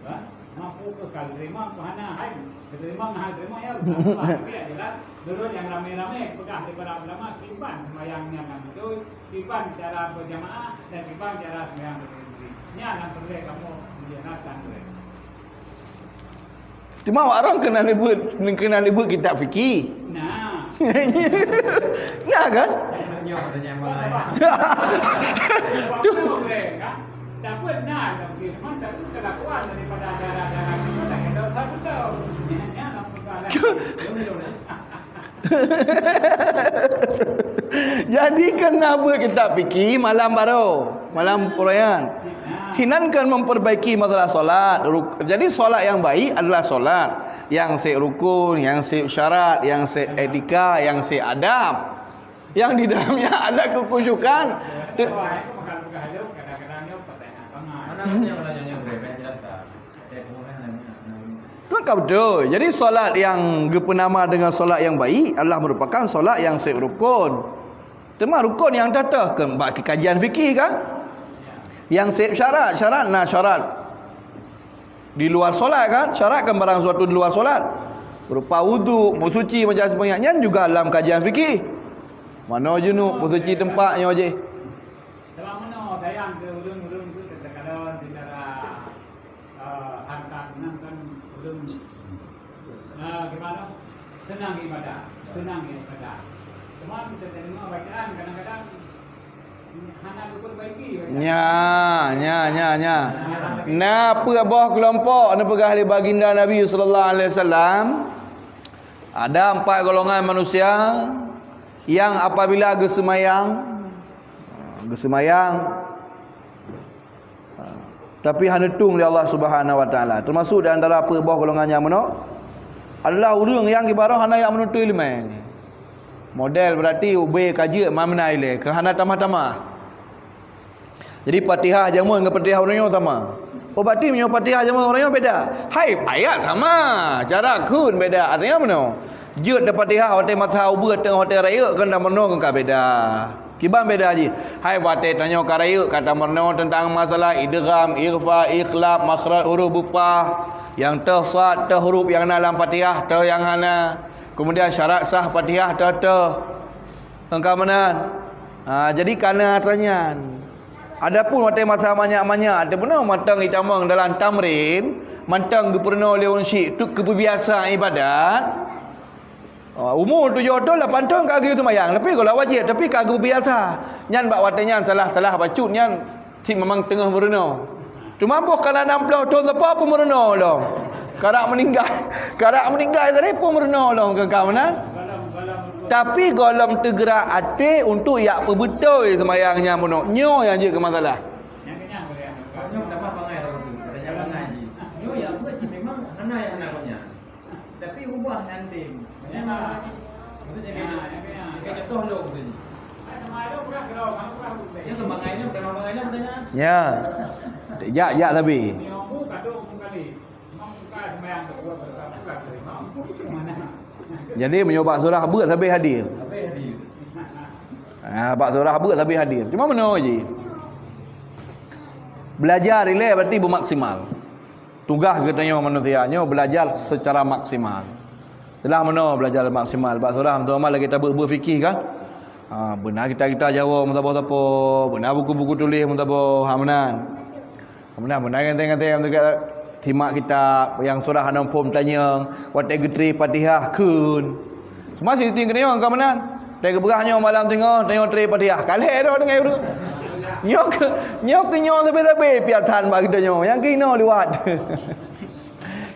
Kan? Mampu keu ka teurimong, keu hana hai. Teurimong, hana teurimong, ya, tapi yang jelas, meunurot nyang ramé-ramé peugah daripada ulama, kiban seumayang nyan nyang beutôi, kiban cara berjamaah dan kiban cara seumayang bersendiri-sendiri. Nyan nyang peureulée kamoe menjelaskan dulu. Cuma awak orang keunan neubeuet, keunan neubeuet kitab fikih. Nah. Nah kan? Nyoe pada nyaman lain. Tuh. Takut nah, tapi memang takut kelakuan daripada ajaran-ajaran itu tak ada satu tahu. Nyan, nyan, Jadi keunan beuet kitab fikih malam baroe, malam peurayaan. Hinan kan memperbaiki masalah solat. Ruk-, jadi solat yang baik adalah solat yang sép rukun, yang sép syarat, yang sép etika, yang sép adab. Yang di dalamnya ada kekhusyukan. Te- Kan ka beutôi. Jadi solat yang geupeunama dengan solat yang baik adalah merupakan solat yang sép rukun. Teuma rukun nyang teuh-teuh keu bak kajian fikih kan? Yang sép syarat, syarat na syarat di luar solat kan? Syarat kan barang suatu di luar solat. Berupa wudu, meusuci macam sebagainya. Nyan juga dalam kajian fikih. Manoe junub, meusuci teumpat nyoe jih. Dalam manoe sayang keu ulôn-ulôn tu teukalon secara eh, hareuta seunang kan ulôn, eh, gimana? Seunang ibadah, seunang ibadah. Cuma kita terima bacaan kadang-kadang hana diperbaiki bacaan. Nya, nya, nya, nya. Na peuet boh keulompok neupeugah lé baginda Nabi sallallahu alaihi wasallam, ada empat golongan manusia yang apabila geuseumayang, geuseumayang, tapi hana tueng lé Allah Subhanahu wa Taala. Termasuk di antara peuet boh golongan nyang meunoe adalah ureuëng nyang kibarôh hana jak meununtut iéleumé. Model berarti ubé ka jeuet ma meunan ilée, keu hana tamah-tamah. Jadi Fatihah jameun ngon Fatihah uroe nyoe sama. Oh, berarti meunyoe Fatihah jameun uroe nyoe beda. Hai, ayat sama, cara kheun beda. Artinya meunoe. Jeuet di Fatihah watée masa ubeut teungoh watée rayeuk keu na meunoe keu ka beda. Kiban beda jih. Hai watée tanyoe ka rayeuk ka tameurunoe teuntang masalah idgham, ikhfa, ikhlab, makhraj huruf beupah, nyang teuh sad, teuh huruf nyang na lam Fatihah, teuh nyang hana. Kemudian syarat sah Fatihah teuh-teuh. Engka meunan. Ha, jadi kana atra nyan. Adapun watée masa manyak-manyak, teupeue mantong itamong dalam tamrin, mantong geupeurunoe lé ureuëng syik tu keupeubiasa ibadat. Oh, umu tujoh thon, lapan thon ka geuyue seumayang, tapi gohlom wajéb, tapi ka geupeubiasa. Nyan bak watée nyan salah-salah bacut nyan cit memang teungoh meurunoe. Teuma boh kana nam ploh thon sapo peumeurunoe lom. Karak meuninggai, karak meuninggai tadi peumeurunoe lom keu ka meunan. Tapi gohlom teugerak até untuk yak peubeutôi seumayang nyan bunoe. Nyoe nyang jeuet keu masalah. Nyoe tamah bangai lagèe tu, bangai jih. Nyoe yak buet cit memang hana nyang hana gobnyan. Tapi ubah nyan tem. Maksudnya, jaga contoh lôn tadi. Nyoe seumangat nyoe, dah bangai nyoe, dah. Ya. Jak, jak sabe. Jadi meunyoe bak surah beuet sabe hadir. Ha, bak surah beuet sabe hadir. Cuma meunoe jih. Belajar ilèe berarti beumaksimal. Tugaih geutanyoe manusia nyoe belajar secara maksimal. Itulah meunoe belajar maksimal. Bak surah meutuah lagèe tabeuet beuet fikih kan? Ha, beuna kitab-kitab Jawoe meusaboh-saboh, beuna buku-buku tuléh meusaboh, ha meunan. Kemudian beuna ganteng-ganteng simak kitab nyang surah hana muphom tanyong, watèe geutré Fatihah kheun. Cuma siting geutanyoe ka meunan. Watèe geupeugah nyoe malam singoh, tanyoe tré Fatihah. Ka lhèe droe deungon ureueng. Nyoe keu, nyoe keu nyoe sabe-sabe piasan bak geutanyoe. Nyang keu inoe liwat.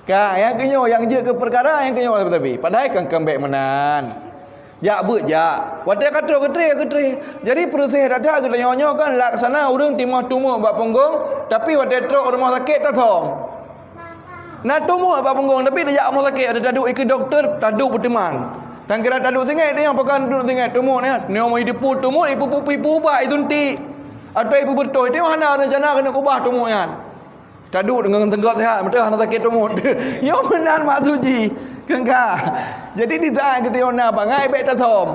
Ka, nyang keu nyoe, nyang jeuet keu peukara, nyang keu nyoe sabe-sabe. Padahai kan, kan bèk meunan. Jak beuet jak. Watèe ka trok geutré, geutré. Jadi peureuséh that-that geutanyoe nyoe kan laksana ureueng timoh tumok bak punggong, tapi watèe trok rumoh sakét tasöm. Na tumok bak punggong, tapi tajak rumoh sakét, ada taduek ikeue dokto, taduek beuteumang. Sangkira taduek singoh, tanyoe pakon duek singoh, tumok nyan. Nyoe meu idepu tumok, ipu-, ipu-, ipubat, isuntik. Atau ipeubeutôi, tanyoe hana rencana keuneuk ubah tumok nyan. Taduek deungon teugok sihat, beutôi hana sakét tumok. Nyoe meunan maksud jih. Keungka. Jadi di saat geutanyoe na bangai, bèk tasöm.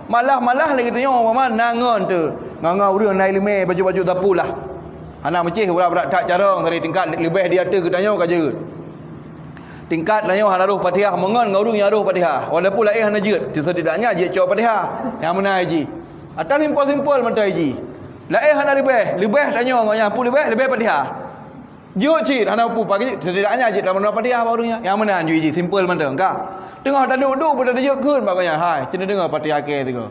Malah-malah lagèe tanyoe, umpama na ngon teuh. Ngon-ngon ureueng na ileumèe, bacut-bacut sapu lah. Hana meucéh, brat-brat that carông, dari tingkat leubeh di ateueh geutanyoe ka jeuet. Tingkat tanyoe hana roh Fatihah, meungon ngon ureueng nyang roh Fatihah. Walaupun laén hana jeuet, setidaknya jeuet cok Fatihah. Nyang meunan jih. Atau simpel-simpel mantong jih. Laén hana leubeh, leubeh tanyoe ngon nyang pun leubeh, leubeh Fatihah. Jeuet cit, hana peue, pagi jeuet, setidaknya jeuet lam Fatihah bak ureueng nyan. Nyang meunan jih, jih, simpel mantong, ka. Teungoh taduek-duek, pun tajeuet kheun bak gobnyan, "Hai, cit neudeungoe Fatihah kèe sigoe."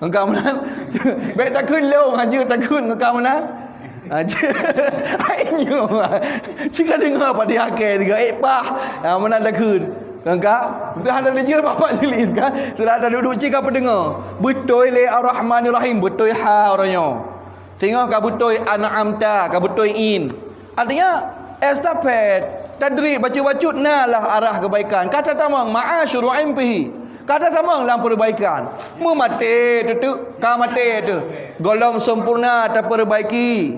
Engka meunan, bèk takheun lom, hana jeuet takheun, engka meunan. Ha, jeuet. Hai nyoe, cit ka deungoe Fatihah kèe sigoe, ék paih. Ha, meunan takheun. Engka, beutôi hana jeuet bak majlis, kan. Seuteulah taduek-duek cit ka peudeungoe. Beutôi lé Ar-Rahmanir Rahim, beutôi ha uroe nyoe. Singoh ka beutôi an'amta, ka beutôi in. Artinya, estafet, tadrib, bacut-bacut na lah arah kebaikan. Ka tatamong, ma'a syuru'in fihi. Ka tatamong lam perbaikan. Meumaté teuteu, ka maté teuh. Gohlom sempurna taperbaiki.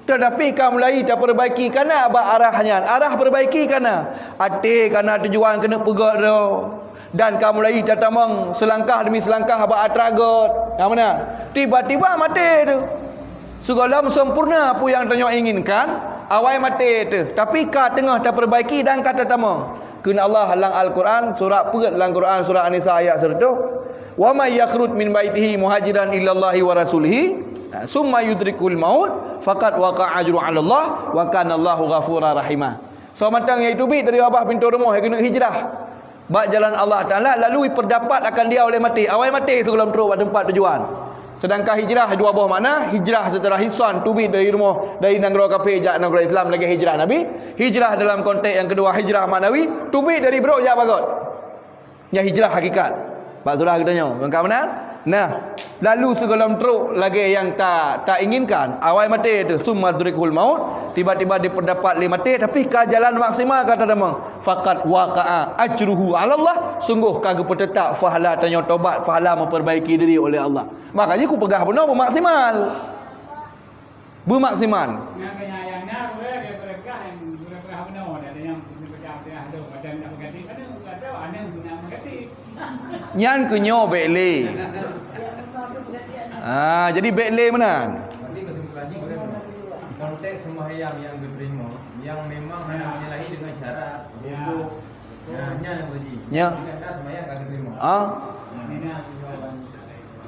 Tetapi ka mulai taperbaiki kana bak arah nyan. Arah perbaiki kana. Até kana tujuan keuneuk peugöt droe. Dan ka mulai tatamong seulangkah demi seulangkah bak atra göt. Nyang meunan. Tiba-tiba maté teuh. Sigohlom sempurna peue nyang tanyoe inginkan, awai maté teuh. Tapi ka teungoh taperbaiki dan ka tatamong. Kheun Allah lam Al-Quran, surat peuet lam Quran, surat An-Nisa ayat siratoh, "Wa may yakhruj min baitihi muhajiran ilallahi wa rasulihi, summa yudrikul maut, faqad waqa ajru 'alallah, wa kana Allahu ghafura rahima." Soe mantong nyang teubiet dari babah pintoe rumoh, nyang keuneuk hijrah bak jalan Allah Taala, lalu ipeurdapat akan dia oleh maté. Awai maté sigohlom trok bak teumpat tujuan. Sedangkan hijrah dua boh makna, hijrah secara hissan, teubiet dari rumoh, dari nanggroe kafé jak nanggroe Islam lagèe hijrah Nabi, hijrah dalam konteks nyang keudua, hijrah maknawi, teubiet dari brok jak bagot. Nyan hijrah hakikat. Bak surah geutanyoe, ka meunan? Nah, lalu sigohlom trok lagèe nyang ta, ta inginkan, awai maté teuh, summa yudrikul maut, tiba-tiba dipeurdapat lé maté, tapi ka jalan maksimal ka tatamong. Faqad waqa'a ajruhu 'alallah, sunggoh ka geupeuteutap pahala tanyoe tobat, pahala memperbaiki diri oleh Allah. Makanya kupeugah bunoe beumaksimal. Beumaksimal. Nyang keu nyang, nyang na, boleh dia berkah, yang boleh berkah benar, ada yang berkah, berkah, ada macam nak berkati, ada, ada, ada yang nak berkati. Nyan keu nyoe bèk lé. Ah, jadi bèk lé meunan. Berarti kesimpulannya, konteks sembahyang yang diterima, yang memang hanya menyalahi dengan syarat, ya, rukuk, ya, nyan yang berarti. Ya. Bukan dah sembahyang tak diterima. Ah. Nah.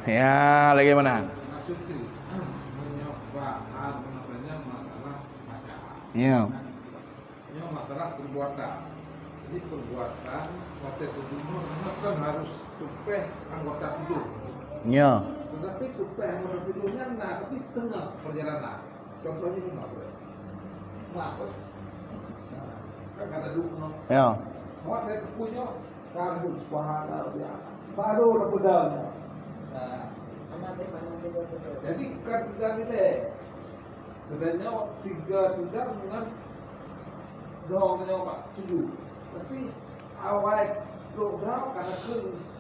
Ya, lagi mana? Maksud tu, menyebab hal masalahnya masalah bacaan. Ya. Nyoe masalah perbuatan. Jadi perbuatan, watèe seujunoe nyoe kan harus tumpéh anggota tujoh. Ya. Tetapi tumpéh anggota tujoh nyan na, tapi setengah perjalanan. Contohnya ni apa? Nah, apa? Nah, kan ada dua. Ya. Awak dari teuku nyoe, kan ada subhanallah, ya. Baru dah pegang. Jadi, kan pegang ni deh. Sebenarnya tiga pegang dengan dua nyoe bak tujuh. Tapi awai dua karena ke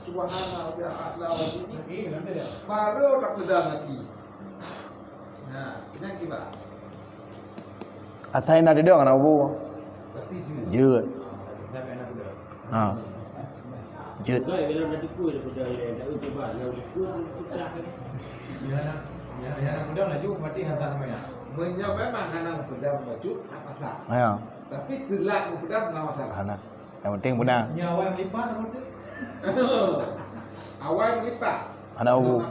subhana rabbil a'la wa bihamdihi. Baru dah pegang lagi. Nah, ini akibat. Asai na didong anak bu. Jeuet. Ha. Jeuet. Meunyoe memang hana peugah bacut, tak pasal. Ya. Tapi telat peugah, tak masalah. Hana. Yang penting benar. Awai melipat. Hana ubu.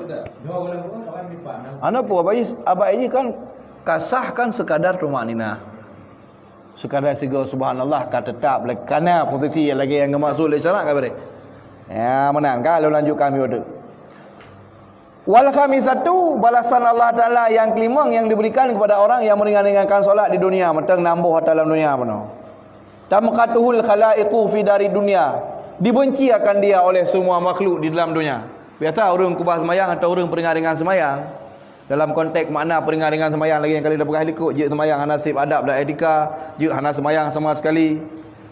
Hana ubu, abah ini, abah ini kan kasah kan sekadar tumakninah. Sekadar sigoe subhanallah ka tetap lé-, kana posisi lagée nyang geumaksud lé syarak ka bereh. Ya, meunan ka lôn lanjutkan minggu tu. Wal khamisatu, balasan Allah Taala yang kelimong yang diberikan kepada orang yang meringan-ringankan solat di dunia, mantong namboh ata lam dunia bunoe. Tamqatuhul khalaiqu fi dari dunia, dibenci akan dia oleh semua makhluk di dalam dunia. Biasa ureuëng kubah semayang atau ureuëng peuringan-ringan semayang. Dalam konteks makna peuringan-ringan seumayang lagée nyang ka lheueh tapeugah likot, jeuet seumayang hana sép adab dan etika, jeuet hana seumayang sama sekali.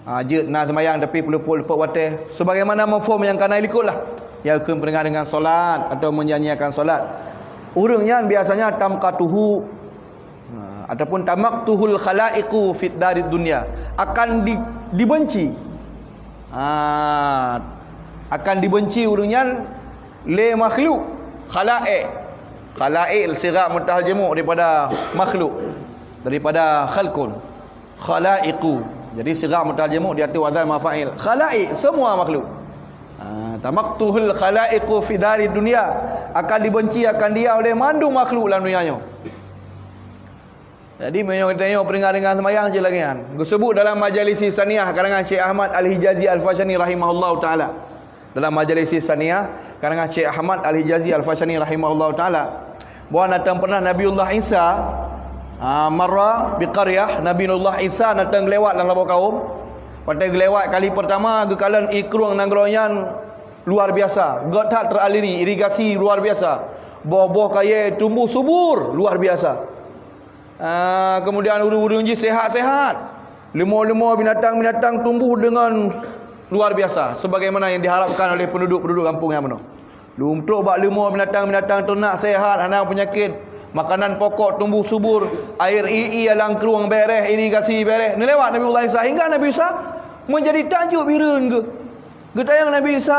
Ha, jeuet na seumayang tapi peuleumpok-leumpok watée. Sebagaimana mafhum nyang ka na likot lah. Nyang kheun peuringan-ringan solat atau meunyanyiakan solat. Ureuëng nyan biasanya tamqatuhu, ha, ataupun tamaqtuhul khalaiqu fid darid dunya. Akan di-, dibenci. Ha, akan dibenci ureuëng nyan lé makhluk, khalaiq. Khalaiq sigha mutahal jamu' daripada makhluk, daripada khalqun. Khalaiqu. Jadi sigha mutahal jamu' diatur wazan mafa'il. Khalaiq, semua makhluk. Ha, tamaqtuhul khalaiqu fi dari dunia, akan dibenci akan dia oleh mandum makhluk lam dunia nyoe. Jadi, meunyoe geutanyoe peuringat-ringat seumayang cit lagée nyan. Geuseubut dalam Majalisi Saniyah karangan Syekh Ahmad Al-Hijazi Al-Fashani rahimahullahu taala. Dalam Majalisi Saniyah karangan Syekh Ahmad Al-Hijazi Al-Fashani rahimahullahu taala. Bahwa na teuh pernah Nabiullah Isa, ah, marra biqaryah, Nabiullah Isa na teuh geulewat lam saboh kaum. Watée geulewat kali pertama geukalon ié krueng nanggroe nyan luar biasa. Gét that teraliri, irigasi luar biasa. Boh-boh kayée tumbuh subur luar biasa. Ah, kemudian ureuëng-ureuëng jih sehat-sehat. Leumo-leumo binatang-binatang tumbuh dengan luar biasa sebagaimana yang diharapkan oleh penduduk-penduduk kampung nyang bunoe. Leutrok bak leumo binatang-binatang ternak sehat, hana penyakit. Makanan pokok tumbuh subur, air ié-ié lam krueng bereh, irigasi bereh. Neulewat Nabiullah Isa hingga Nabi Isa menjadi takjub hireuen geuh. Geutanyong Nabi Isa,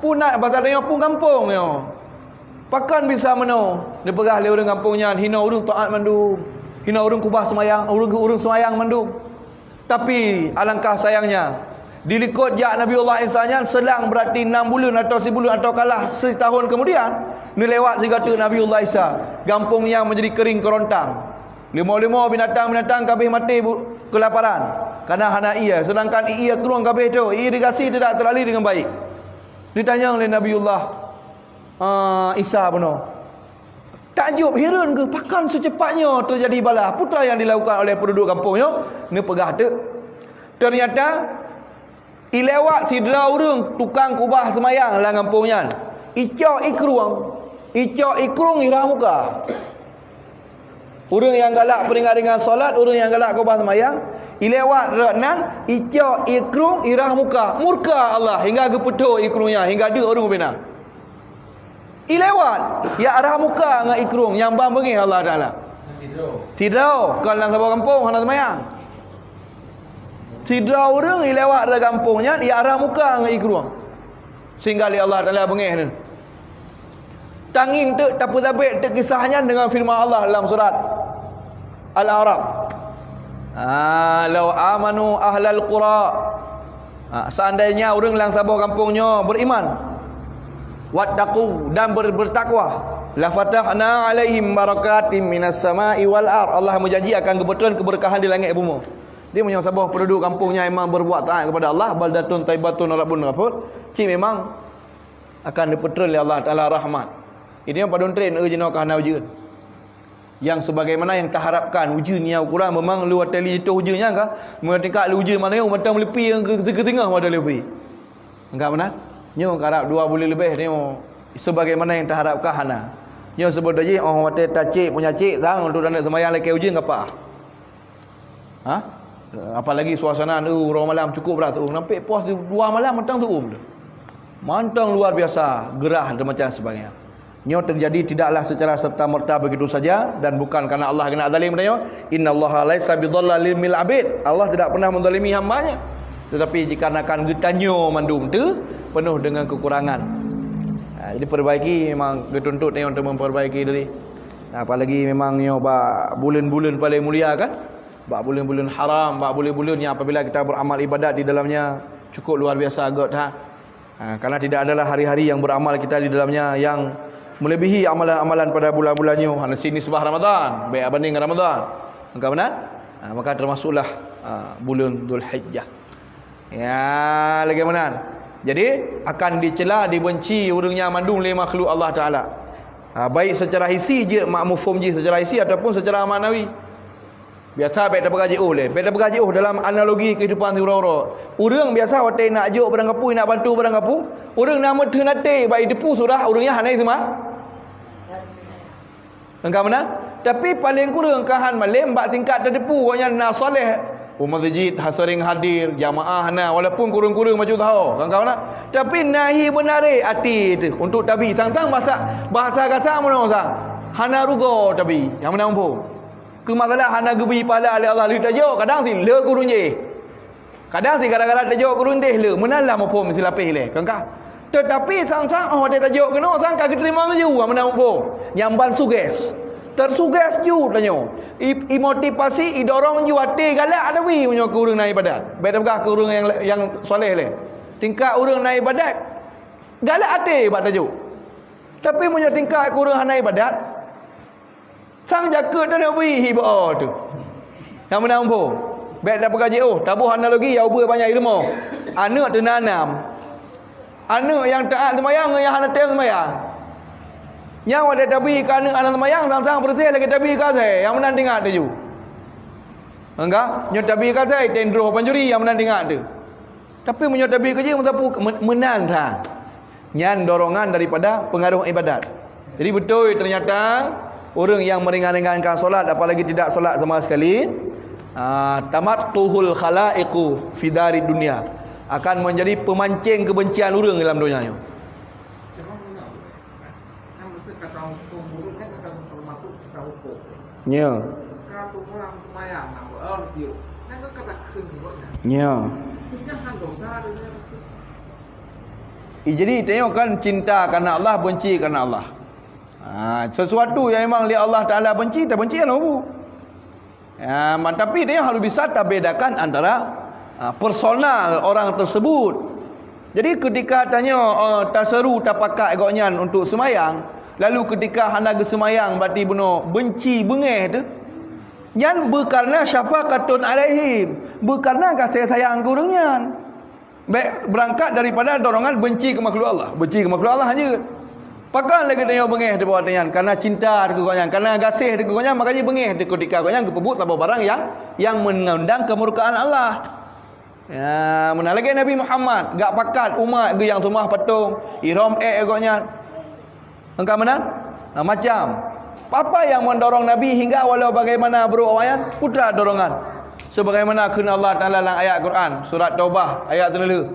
"Peue na bak tanyoe peue gampông nyoe? Pakon bisa meunoe?" Neupeugah lé ureuëng gampông nyan, "Hinoe ureuëng taát mandum, hinoe ureuëng kubah seumayang, ureuëng, ureuëng seumayang mandum." Tapi alangkah sayangnya, dilikot jak Nabiullah Isa nyan selang berarti enam buleuen atau sibuleuen atau kalah setahun kemudian, neulewat sigoe teuk Nabiullah Isa, gampông nyan menjadi kering kerontang. Leumo-leumo binatang-binatang kabeh maté bu-, keulaparan, karena hana ié, sedangkan ié krueng kabeh tho, irigasi tidak teraliri dengan baik. Ditanyong lé Nabiullah, ah, Isa bunoe. Takjub hireuen geuh, pakon secepat nyoe terjadi bala? Peue nyang dilakukan oleh penduduk gampông nyoe? Neupeugah teuk. Ternyata ilewat sidroe ureuëng tukang kubah seumayang lam gampông nyan. Icok ié krueng, icok ié krueng irah muka. Ureuëng nyang galak peuringat-ringat solat, ureuëng nyang galak kubah seumayang, ilewat rot nan, icok ié krueng irah muka. Murka Allah hingga geupeutho ié krueng nyan, hingga deuek ureuëng bina. Ilewat, ya arah muka ngon ié krueng nyang ban beungéh Allah Taala. Sidroe, kon lam saboh gampông hana seumayang. Sidroe ureuëng ilewat rot gampông nyan, ya arah muka ngon ié krueng. Sehingga lé Allah Taala beungéh nyan. Tangieng teuk tapeuzabek teuk kisah nyan dengan firman Allah lam surat Al-A'raf. Ah, "Lau amanu ahlal qura." Ah, seandainya ureuëng lam saboh gampông nyoe beriman, wattaqu, dan ber-, bertakwa, "lafatahna 'alaihim barakatim minas sama'i wal ard." Allah meujanji akan geupeutron keubeureukahan di langét bumoe. Di meunyoe saboh penduduk gampông nyan memang berbuat taat kepada Allah, baldatun thayyibatun rabbun ghafur, cit memang akan dipeutron lé Allah Taala rahmat. Ini padum treb jinoe ka hana ujeuen. Yang sebagaimana yang taharapkan, ujeuen nyang ukuran memang lewat tali jituh ujeuen nyan ka, meunyoe tingkat lé ujeuen mana nyang mantong meuleupie nyang keu-, keu-, keuteungoh mantong leupie. Enggak beuna? Nyoe karab dua buleuen leubeh nyoe, sebagaimana nyang taharapkan hana. Nyoe seubut jih, oh watée tacék punya cék sang untuk taneuk seumayang lakée ujeuen ka paah. Ha? Apalagi suasana, uh, uroe malam cukup brat, uh, sampai pos dua malam mantong tu'um tu. Mantong luar biasa, gerah dan macam sebagainya. Nyoe terjadi tidaklah secara serta-merta begitu saja dan bukan karena Allah keuneuk zalim tanyoe. Innallaha laisa bidzallamin lil abid. Allah tidak pernah menzalimi hamba-Nya. Tetapi dikarenakan geutanyoe mandum teu penuh dengan kekurangan. Ha, jadi perbaiki memang geutuntut tanyoe untuk memperbaiki diri. Apalagi memang nyoe bak buleuen-buleuen paling mulia kan? Bak buleuen-buleuen haram, bak buleuen-buleuen yang apabila kita beramal ibadat di dalamnya cukup luar biasa göt, ha. Ha, karena tidak adalah hari-hari yang beramal kita di dalamnya yang melebihi amalan-amalan pada bulan-bulan nyoe. Hana si nisbah Ramadan, baik banding Ramadan. Maka benar? Ha, maka termasuklah, ha, buleuen Zulhijjah. Ya, lagi meunan. Jadi, akan dicela, dibenci ureuëng nyan mandum lé makhluk Allah Taala. Ha, baik secara hisi jeuet mak muphom jih secara hisi ataupun secara maknawi. Biasa bék tapeugah jiôh lé, bék tapeugah jiôh dalam analogi kehidupan siuroe-uroe. Ureuëng biasa watée nak jok barang kapeue, nak bantu barang kapeue, ureuëng na meutheun até bak jiteupeu surah, ureuëng nyan hana jiseumah. Engka meunan? Tapi paleng kureueng ka han malem bak tingkat tateupeue gobnyan na saleh. U masjid ha sering hadir, jamaah na, walaupun kureueng-kureueng bacut saho, kan kawan? Tapi na hi beunaré até teuh untuk tabi. Sang-sang bahasa, bahasa gasa meunoe sang. Hana rugoe tabi, nyang meunan muphom. Keu masalah hana geubri pahala lé Allah lheueh tajok, kadang si le kureueng jéh. Kadang si gara-gara tajok kureueng jéh le, meunan lah muphom silapéh lé, kan ka? Tetapi sang-sang, oh, watée tajok keunoe, sang ka geuteurimong laju, ah, meunan muphom. Nyang ban suges. Tersuges ju tanyoe. I, imotivasi, idorong ju até galak tabi meunyoe keu ureuëng na ibadat. Bék tapeugah keu ureuëng nyang, nyang saleh lé. Tingkat ureuëng na ibadat, galak até bak tajok. Tapi meunyoe tingkat keu ureuëng hana ibadat, sang jakeuet taneuk bri hi bak o teuh. Nyang meunan muphom. Bék tapeugah jiôh, taboh analogi nyang ubeue banyak i rumoh. Aneuëk teunanam. Aneuëk nyang taát seumayang ngon nyang hana tem seumayang. Nyang watée tabi keu aneuëk hana seumayang, sang-sang peureuséh lagée tabi keu asèe, nyang meunan teuingat teuh ju. Engka, nyoe tabi keu asèe, tem droe pancuri, nyang meunan teuingat teuh. Tapi meunyoe tabi keu jih, meusapeue, men-, meunan that. Nyan dorongan daripada pengaruh ibadat. Jadi beutôi ternyata ureuëng yang meringan-ringankan solat apalagi tidak solat sama sekali, ah, tamattuhul khalaiqu fi darid dunya, akan menjadi pemancing kebencian ureuëng dalam donya nyoe. Nya. Nya. Eh, jadi tengok kan, cinta karena Allah, benci karena Allah. Ha, sesuatu yang memang oleh Allah Taala benci, tabenci karena apa? Ha, ma-, tapi dia harus bisa tabedakan antara, ha, personal orang tersebut. Jadi ketika tanyoe, eh, taseru, tapakat gobnyan untuk seumayang, lalu ketika hana geuseumayang, berarti bunoe benci beungéh teuh. Nyan beukareuna syafaqatun alaihim, beukareuna gaséh sayang keu ureuëng nyan. Bék beurangkat daripada dorongan benci keu makhluk Allah. Benci keu makhluk Allah hanjeuet. Pakon lagée tanyoe beungéh teuh bak watée nyan? Kareuna cinta teuh keu gobnyan, kareuna gaséh teuh keu gobnyan, maka jih beungéh teuh keutika gobnyan geupeubuet saboh barang nyang, nyang meungundang kemurkaan Allah. Ya, meunan lagée Nabi Muhammad, gak pakat umat geuh nyang seumah patong, irhom ék gobnyan. Engka meunan? Nah, macam. Apa yang mendorong Nabi hingga walau bagaimana buruk awaknyan? Peue dorongan. Sebagaimana kheun Allah Taala lam ayat Quran, surat Taubah, ayat sineulheueh.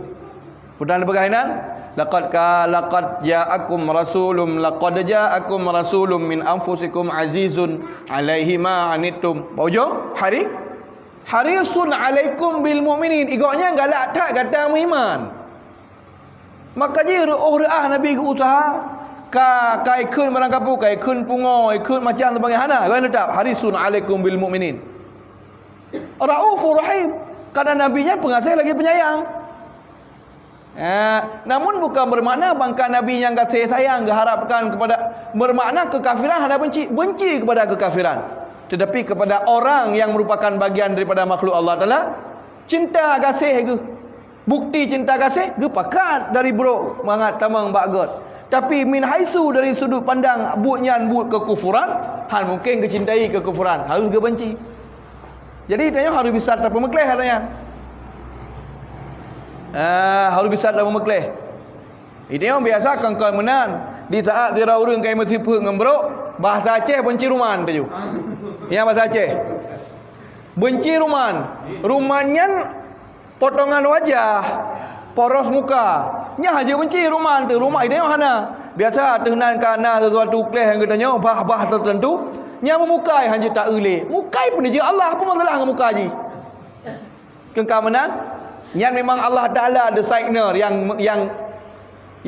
Peue neupeugah inan? Laqad ka, laqad ja'akum rasulun, laqad ja'akum rasulun min anfusikum azizun alaihi ma anittum. Bak ujong, hari Harisun alaikum bil mu'minin. Gobnyan galak that gata meuiman. Maka jih reuôh reuah Nabi geuuseuha, ka, ka ikheun barang kapeue, ka ikheun pungo, ikheun macam sebagainya. Hana, gobnyan teutap harisun alaikum bil mu'minin. Raufur rahim. Karena Nabi nyan peungaséh lagi penyayang. Eh, namun bukan bermakna bangka Nabi nyang gaséh sayang geuharapkan kepada, bermakna kekafiran hana benci, benci kepada kekafiran. Tetapi kepada orang yang merupakan bagian daripada makhluk Allah Taala, cinta gaséh geuh. Bukti cinta gaséh geupakat dari brok mangat tamong bak göt. Tapi min haitsu dari sudut pandang buet nyan buet kekufuran, hal mungkin geucintai kekufuran, harus geubenci. Jadi, tanyoe harus bisa tapeumeukleh, katanya. Ah, harus bisa tapeumeukleh. Itu yang biasa kongkon meunan. Di saat sidroe ureuëng ka meusifeuet ngon brok, bahasa Aceh benci ruman teuju. Nyang bahasa Aceh. Benci ruman. Ruman nyan potongan wajah, poros muka. Nyan hana benci ruman teuh, ruman itu hana. Biasa teuh nan ka na sesuatu kleh ngon geutanyoe, bah-bah tertentu, nyan meumukai hana taeu lé. Mukai pun dijak Allah, apa masalah ngon muka jih? Keuka meunan, nyan memang Allah Taala desainer yang, yang,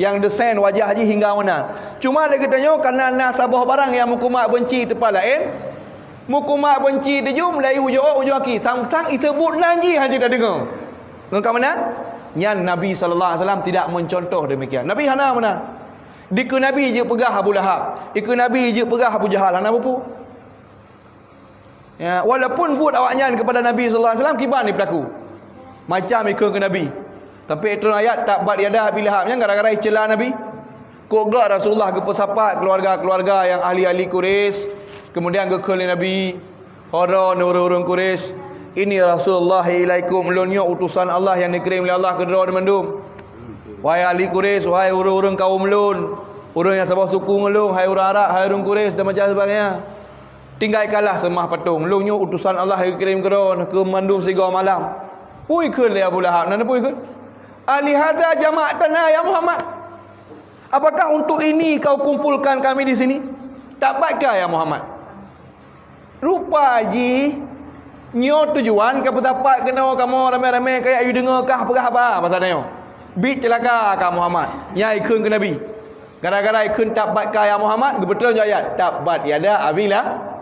yang desain wajah jih hingga meunan. Cuma lé geutanyoe karena na saboh barang yang meukumat benci teumpat laén, meukumat benci teuju meulayeue ujoe ujoe aki, sang-sang isebut nan jih hana tadeungoe. Ngon ka meunan, nyan Nabi sallallahu alaihi wasallam tidak mencontoh demikian. Nabi hana meunan. Dikeue Nabi jeuet peugah Abu Lahab, dikeue Nabi jeuet peugah Abu Jahal, hana bupu. Ya, walaupun buet awaknyan kepada Nabi sallallahu alaihi wasallam kiban dipeulaku. Macam ikheun keu Nabi. Tapi turun ayat tabbat yada Abi Lahab nyan gara-gara icela Nabi. Kok gak Rasulullah geupeusapat keluarga-keluarga yang ahli-ahli Quraisy, kemudian geukheun lé Nabi, "Ho droeneuh ureuëng-ureuëng Quraisy, ini Rasulullah ilaikum, lôn nyoe utusan Allah yang dikirém lé Allah keu droeneuh mandum. Wahai ahli Quraisy, wahai ureuëng-ureuëng kaum lôn, ureuëng yang saboh suku ngon lôn, hai ureuëng Arab, hai ureuëng Quraisy dan macam sebagainya." Tinggai kalah seumah patong. Lôn nyoe utusan Allah geukirém keu droeneuh keu mandum sigoe malam. Peue kheun lé Abu Lahab, na peue kheun? "Alihada jama'tana ya Muhammad? Apakah untuk ini kau kumpulkan kami di sini? Tabbatka ya Muhammad." Rupa jih nyoe tujuan ka peusapat keunoe kamoe ramé-ramé kaya yue deungoe kah peugah haba, bahasa nyoe. Bit ceulaka ka Muhammad. Nyang ikheun keu Nabi. Gara-gara ikheun tabbatka ya Muhammad, geupeutron jih ayat, tabbat yada Abi Lahab.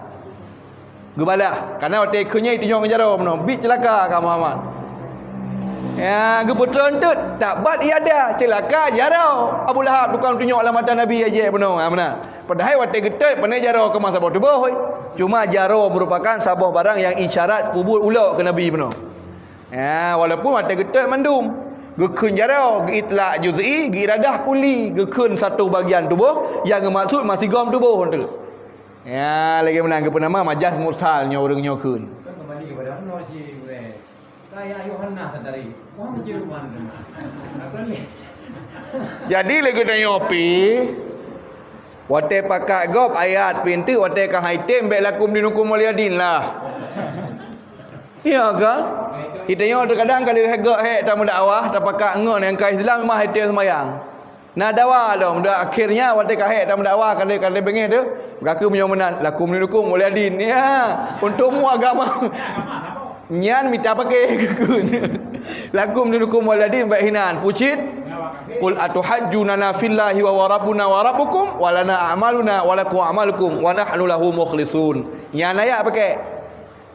Geubalah. Karena watée ikheun nyan itunyok ngon jaroe bunoe, bit ceulaka ka Muhammad. Ya, geupeutron teuk, tabbat yada, ceulaka jaroe Abu Lahab tukang tunyok lam mata Nabi ajak bunoe. Ha, meunan. Padahai watée geutot, pane jaroe keu masa boh tuboh. Cuma jaroe merupakan saboh barang yang isyarat peubuet ulok keu Nabi bunoe. Ya, walaupun watée geutot mandum, geukheun jaroe, geuitlak juz'i, geuiradah kulli, geukheun satu bagian tuboh, nyang geumaksud masigom tuboh tu. Ya, lagée meunan geupeunama majaz mursal nyoe ureuëng nyoe kheun. Kan kembali kepada Allah si Ibrahim. Kayak Yohanes tadi. Wah, menyeruman. Jadi lagée tanyoe pi, watée pakat gob ayat pinteuk, watée ka hai tem bék lakum dinukum waliyadin lah. Iya kan? Kita nyoe terkadang kali hegok hek tameudakwah, tapakat ngon nyang ka Islam mah hai tem seumayang. Na dawa lom, dah akhirnya watée ka hek tameudakwah, ka lheueh, ka lheueh beungéh tu, beugaku meunyoe meunan, lakum dinukum waliyadin. Ya, untuk mu agama. Nyan mita pakai kekun. Lakum dinukum waliyadin baik hinan. Pucit. Qul atuhajjunana fillahi wa huwa rabbuna wa rabbukum wa lana a'maluna wa lakum a'malukum wa nahnu lahu mukhlisun. Nyan ayat pakai.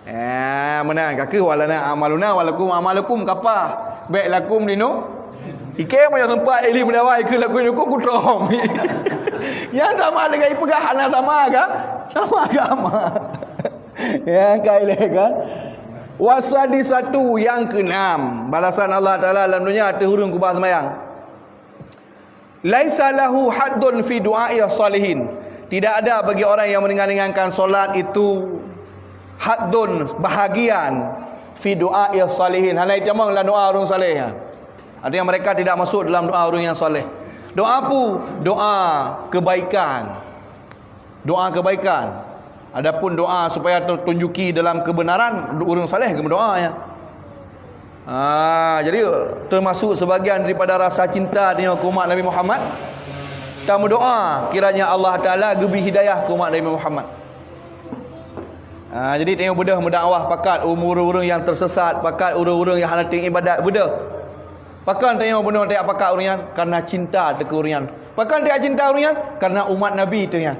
Eh, meunan ka kheueh walana amaluna walakum amalukum kapa. Bék lakum dinu. Ike meunyoe sempat ili meudawai keu lakum dinu kutom. Nyang sama dengan ipeugah hana sama kan? Sama agama. Ya, kai leh kan? Wasadi satu yang keenam, balasan Allah Taala dalam dunia ateueh ureuëng kubah semayang. Laisa lahu haddun fi du'a'i salihin. Tidak ada bagi orang yang meringan-ringankan solat itu haddun, bahagian, fi du'a'i salihin. Hana itamong lam doa ureuëng saleh. Artinya mereka tidak masuk dalam doa ureuëng yang saleh. Doa apa? Doa kebaikan. Doa kebaikan. Adapun doa supaya tertunjuki dalam kebenaran, ureuëng saleh geumeudoa ya. Ha, jadi termasuk sebagian daripada rasa cinta tanyoe keu umat Nabi Muhammad, tameudoa kiranya Allah Taala geubri hidayah keu umat Nabi Muhammad. Ha, jadi tanyoe beudôh meudakwah pakat ureuëng-ureuëng yang tersesat, pakat ureuëng-ureuëng yang hana teuing ibadat, beudôh. Pakon tanyoe bunoe tajak pakat ureuëng nyan? Karena cinta teuh keu ureuëng nyan. Pakon tajak cinta ureuëng nyan? Karena umat Nabi teuh nyan.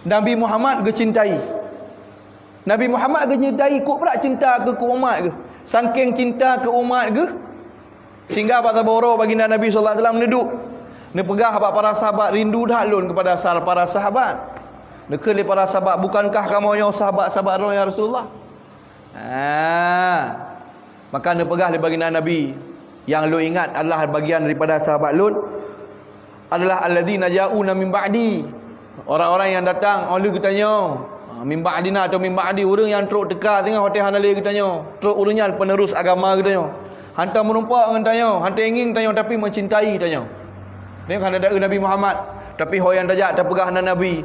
Nabi Muhammad geucintai. Nabi Muhammad geucintai kok brat cinta keu, keu umat geuh. Sangkeng cinta keu umat geuh, sehingga bak saboh uroe baginda Nabi sallallahu alaihi wasallam neuduek, neupeugah bak para sahabat, "Rindu that lôn kepada sa-, para sahabat." Neukheun lé para sahabat, "Bukankah kamoe nyoe sahabat-sahabat droe, ya Rasulullah?" Ah. Maka neupeugah lé baginda Nabi, "Nyang lôn ingat adalah bagian daripada sahabat lôn, adalah alladzina ja'una min ba'di." Orang-orang yang datang 'oh lheueh geutanyoe. Ha, min ba'dina atau min ba'di, ureuëng nyang trok teuka singoh watée hana lé geutanyoe. Trok ureuëng nyan penerus agama geutanyoe. Hantom meurumpok ngon tanyoe, hantom inggin tanyoe, tapi mencintai tanyoe. Nyoe ka na da-e Nabi Muhammad, tapi ho nyang tajak tapeugah na Nabi.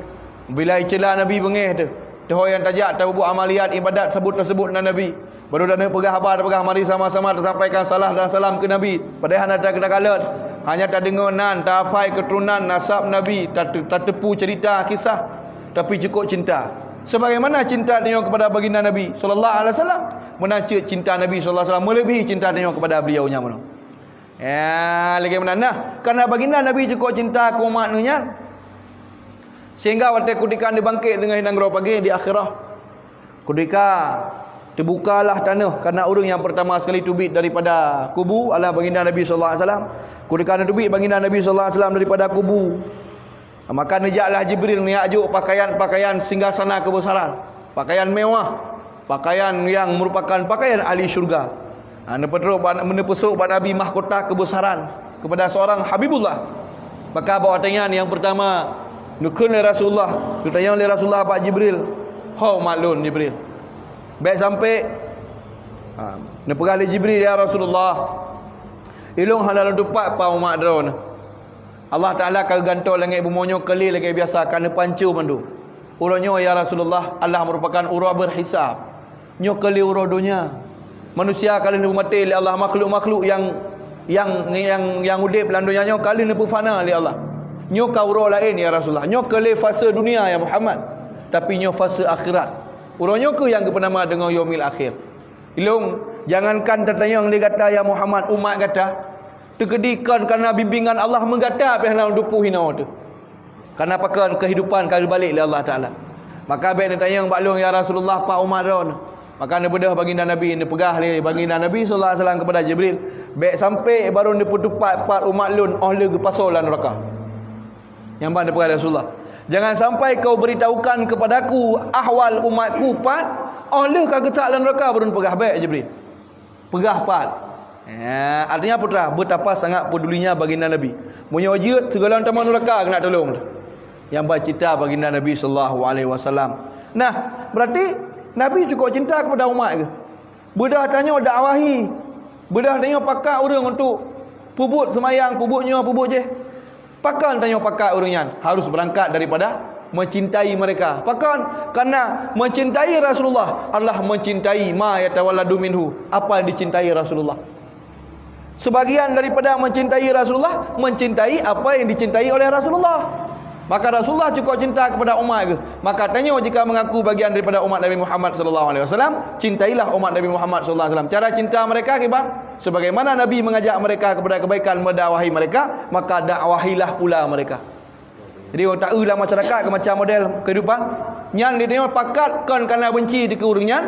Bila icela Nabi beungéh teuh, teuh ho nyang tajak tabubuet amaliat ibadat sabot teusebut na Nabi. Baru taneuk peugah haba, tapeugah mari sama-sama tasampaikan salah dan salam keu Nabi. Padahai hana ta-, takalon, hanya tadeungoe nan, tahafai keuturonan nasab Nabi, tate-, tateupeue cerita kisah, tapi cukôp cinta. Sebagaimana cinta tanyoe kepada baginda Nabi sallallahu alaihi wasallam, meunan cit cinta Nabi sallallahu alaihi wasallam meuleubih cinta tanyoe kepada beliau nyang meunoe. Ya, lagèe meunan nah, karena baginda Nabi cukôp cinta keu umat nyan. Sehingga watèe kutika neubangkét teungoh nanggroe pagèe di akhirah, kutika teubukalah tanoh, karena ureueng nyang peurtama sekali teubiet daripada kubu adalah baginda Nabi sallallahu alaihi wasallam. Kutika neuteubiet baginda Nabi sallallahu alaihi wasallam daripada kubu, maka neujaklah Jibril neujak jok pakaian-pakaian singgasana keubeusaran, pakaian mewah, pakaian nyang meurupakan pakaian ahli syurga. Ha, neupeutrok bak, neupeusok bak Nabi mahkota keubeusaran kepada seorang Habibullah. Maka bak watèe nyan nyang peurtama neukheun lé Rasulullah, geutanyong lé Rasulullah bak Jibril, "Ho umat lôn, Jibril, bèk sampé," ha, neupeugah lé Jibril, "Ya Rasulullah, ilôn hana lôn teupat pat umat droeneuh. Allah Taala ka geugantoe langèt bumoe nyoe keu lé lagèe biasa, ka neupancô mandum. Uroe nyoe, ya Rasulullah, adalah meurupakan uroe beurhisab. Nyoe keu lé uroe donya. Manusia ka lheueh neumaté lé Allah, makhluk-makhluk nyang, nyang, nyang, nyang udép lam donya nyoe ka lheueh neupeufana lé Allah. Nyoe ka uroe laén, ya Rasulullah. Nyoe keu lé fase dunia, ya Muhammad. Tapi nyoe fase akhirat. Uroe nyoe kheueh nyang geupeunama deungon yaumil akhir. Ilôn, jangankan tatanyong lé gata, ya Muhammad, umat gata, teukeudi kon karena bimbingan Allah meugata pih hana lôn teupeue hinoe teuh." Karena pakon keuhidupan ka geubalek lé Allah Taala. Maka bèk neutanyong bak lôn, "Ya Rasulullah, pat umat droeneuh?" Maka neubeudôh baginda Nabi, neupeugah lé baginda Nabi sallallahu alaihi wasallam kepada Jibril, "Bèk sampé barô neupeuteupat pat umat lôn óh lheueh geupasoe lam nuraka." Nyang ban neupeugah lé Rasulullah, "Jangan sampai kau beritahukan kepadaku ahwal umatku pat óh lheueh ka geutak lam nuraka baru neupeugah, bèk, Jibril." Peugah pat. Ya, artinya apa tu? Betapa sangat pedulinya baginda Nabi. Meunyoe jeuet, sigohlom tamong nuraka keuneuk tulông. Nyang ban cinta baginda Nabi sallallahu alaihi wasallam. Nah, berarti Nabi cukup cinta kepada umat geuh. Beudôh tanyoe dakwahi. Beudôh tanyoe pakat ureueng untuk peubuet seumayang, peubuet nyoe, peubuet jih. Pakon tanyoe pakat ureueng nyan? Harus beurangkat daripada mencintai mereka. Pakon? Karena mencintai Rasulullah adalah mencintai ma yatawalladu minhu, apa yang dicintai Rasulullah. Sebagian daripada mencintai Rasulullah, mencintai apa yang dicintai oleh Rasulullah. Maka Rasulullah cukup cinta kepada umat geuh. Maka tanyoe jika mengaku bagian daripada umat Nabi Muhammad sallallahu alaihi wasallam, cintailah umat Nabi Muhammad sallallahu alaihi wasallam. Cara cinta mereka kiban? Sebagaimana Nabi mengajak mereka kepada kebaikan, mendakwahi mereka, maka dakwahilah pula mereka. Jadi, ureueng ta-eu lam masyarakat keu macam model kehidupan nyan, di tanyoe pakat kon karena benci dikeue ureueng nyan,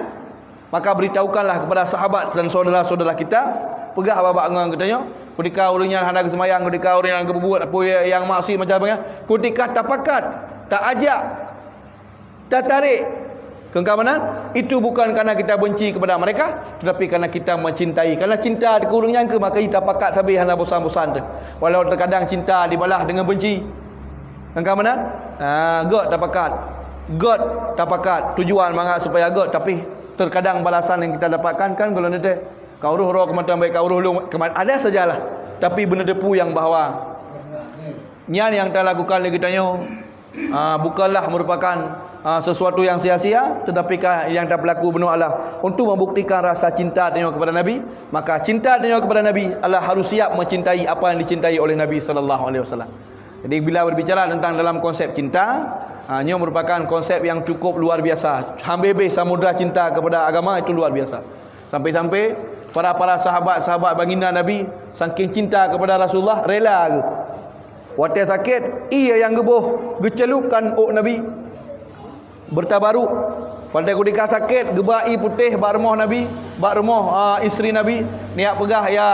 maka beritahukanlah kepada sahabat dan saudara-saudara kita, peugah bak-bak ngon geutanyoe, kutika ureueng nyan hana geuseumayang, kutika ureueng nyan geupeubuet peue nyang maksiet macam nyan, kutika tapakat, taajak, tatarék. Keu ka meunan, itu bukan karena kita benci kepada mereka, tetapi karena kita mencintai. Karena cinta dikeue ureueng nyan kheueh, maka tapakat sabe hana bosan-bosan teuh. Walau terkadang cinta dibalah dengan benci. Keu ka meunan, ha, göt tapakat. Göt tapakat. Tujuan mangat supaya göt, tapi terkadang balasan yang kita dapatkan kan golom teuh. Ka uroh droe keumantöng, bèk ka uroh lôn keuman-, ada sajalah. Tapi beuneuteupeu nyang bahwa nyan nyang talakukan lé geutanyoe, ah, bukanlah merupakan, ah, sesuatu yang sia-sia, tetapi ka nyang tapeulaku bunoe adalah untuk membuktikan rasa cinta tanyoe kepada Nabi. Maka cinta tanyoe kepada Nabi adalah harus siap mencintai apa yang dicintai oleh Nabi sallallahu alaihi wasallam. Jadi, bila berbicara tentang dalam konsep cinta, ha, nyoe merupakan konsep yang cukup luar biasa. Habéh-habéh samudra cinta kepada agama itu luar biasa. Sampai-sampai para-para sahabat-sahabat baginda Nabi, saking cinta kepada Rasulullah, rela geuh. Watèe sakét, ié nyang geuboh geuceulupkan ôk Nabi. Beutabaruk. Watèe kutika sakét, geuba ié putéh bak rumoh Nabi, bak rumoh, ah, isteri Nabi, neujak peugah, "Ya,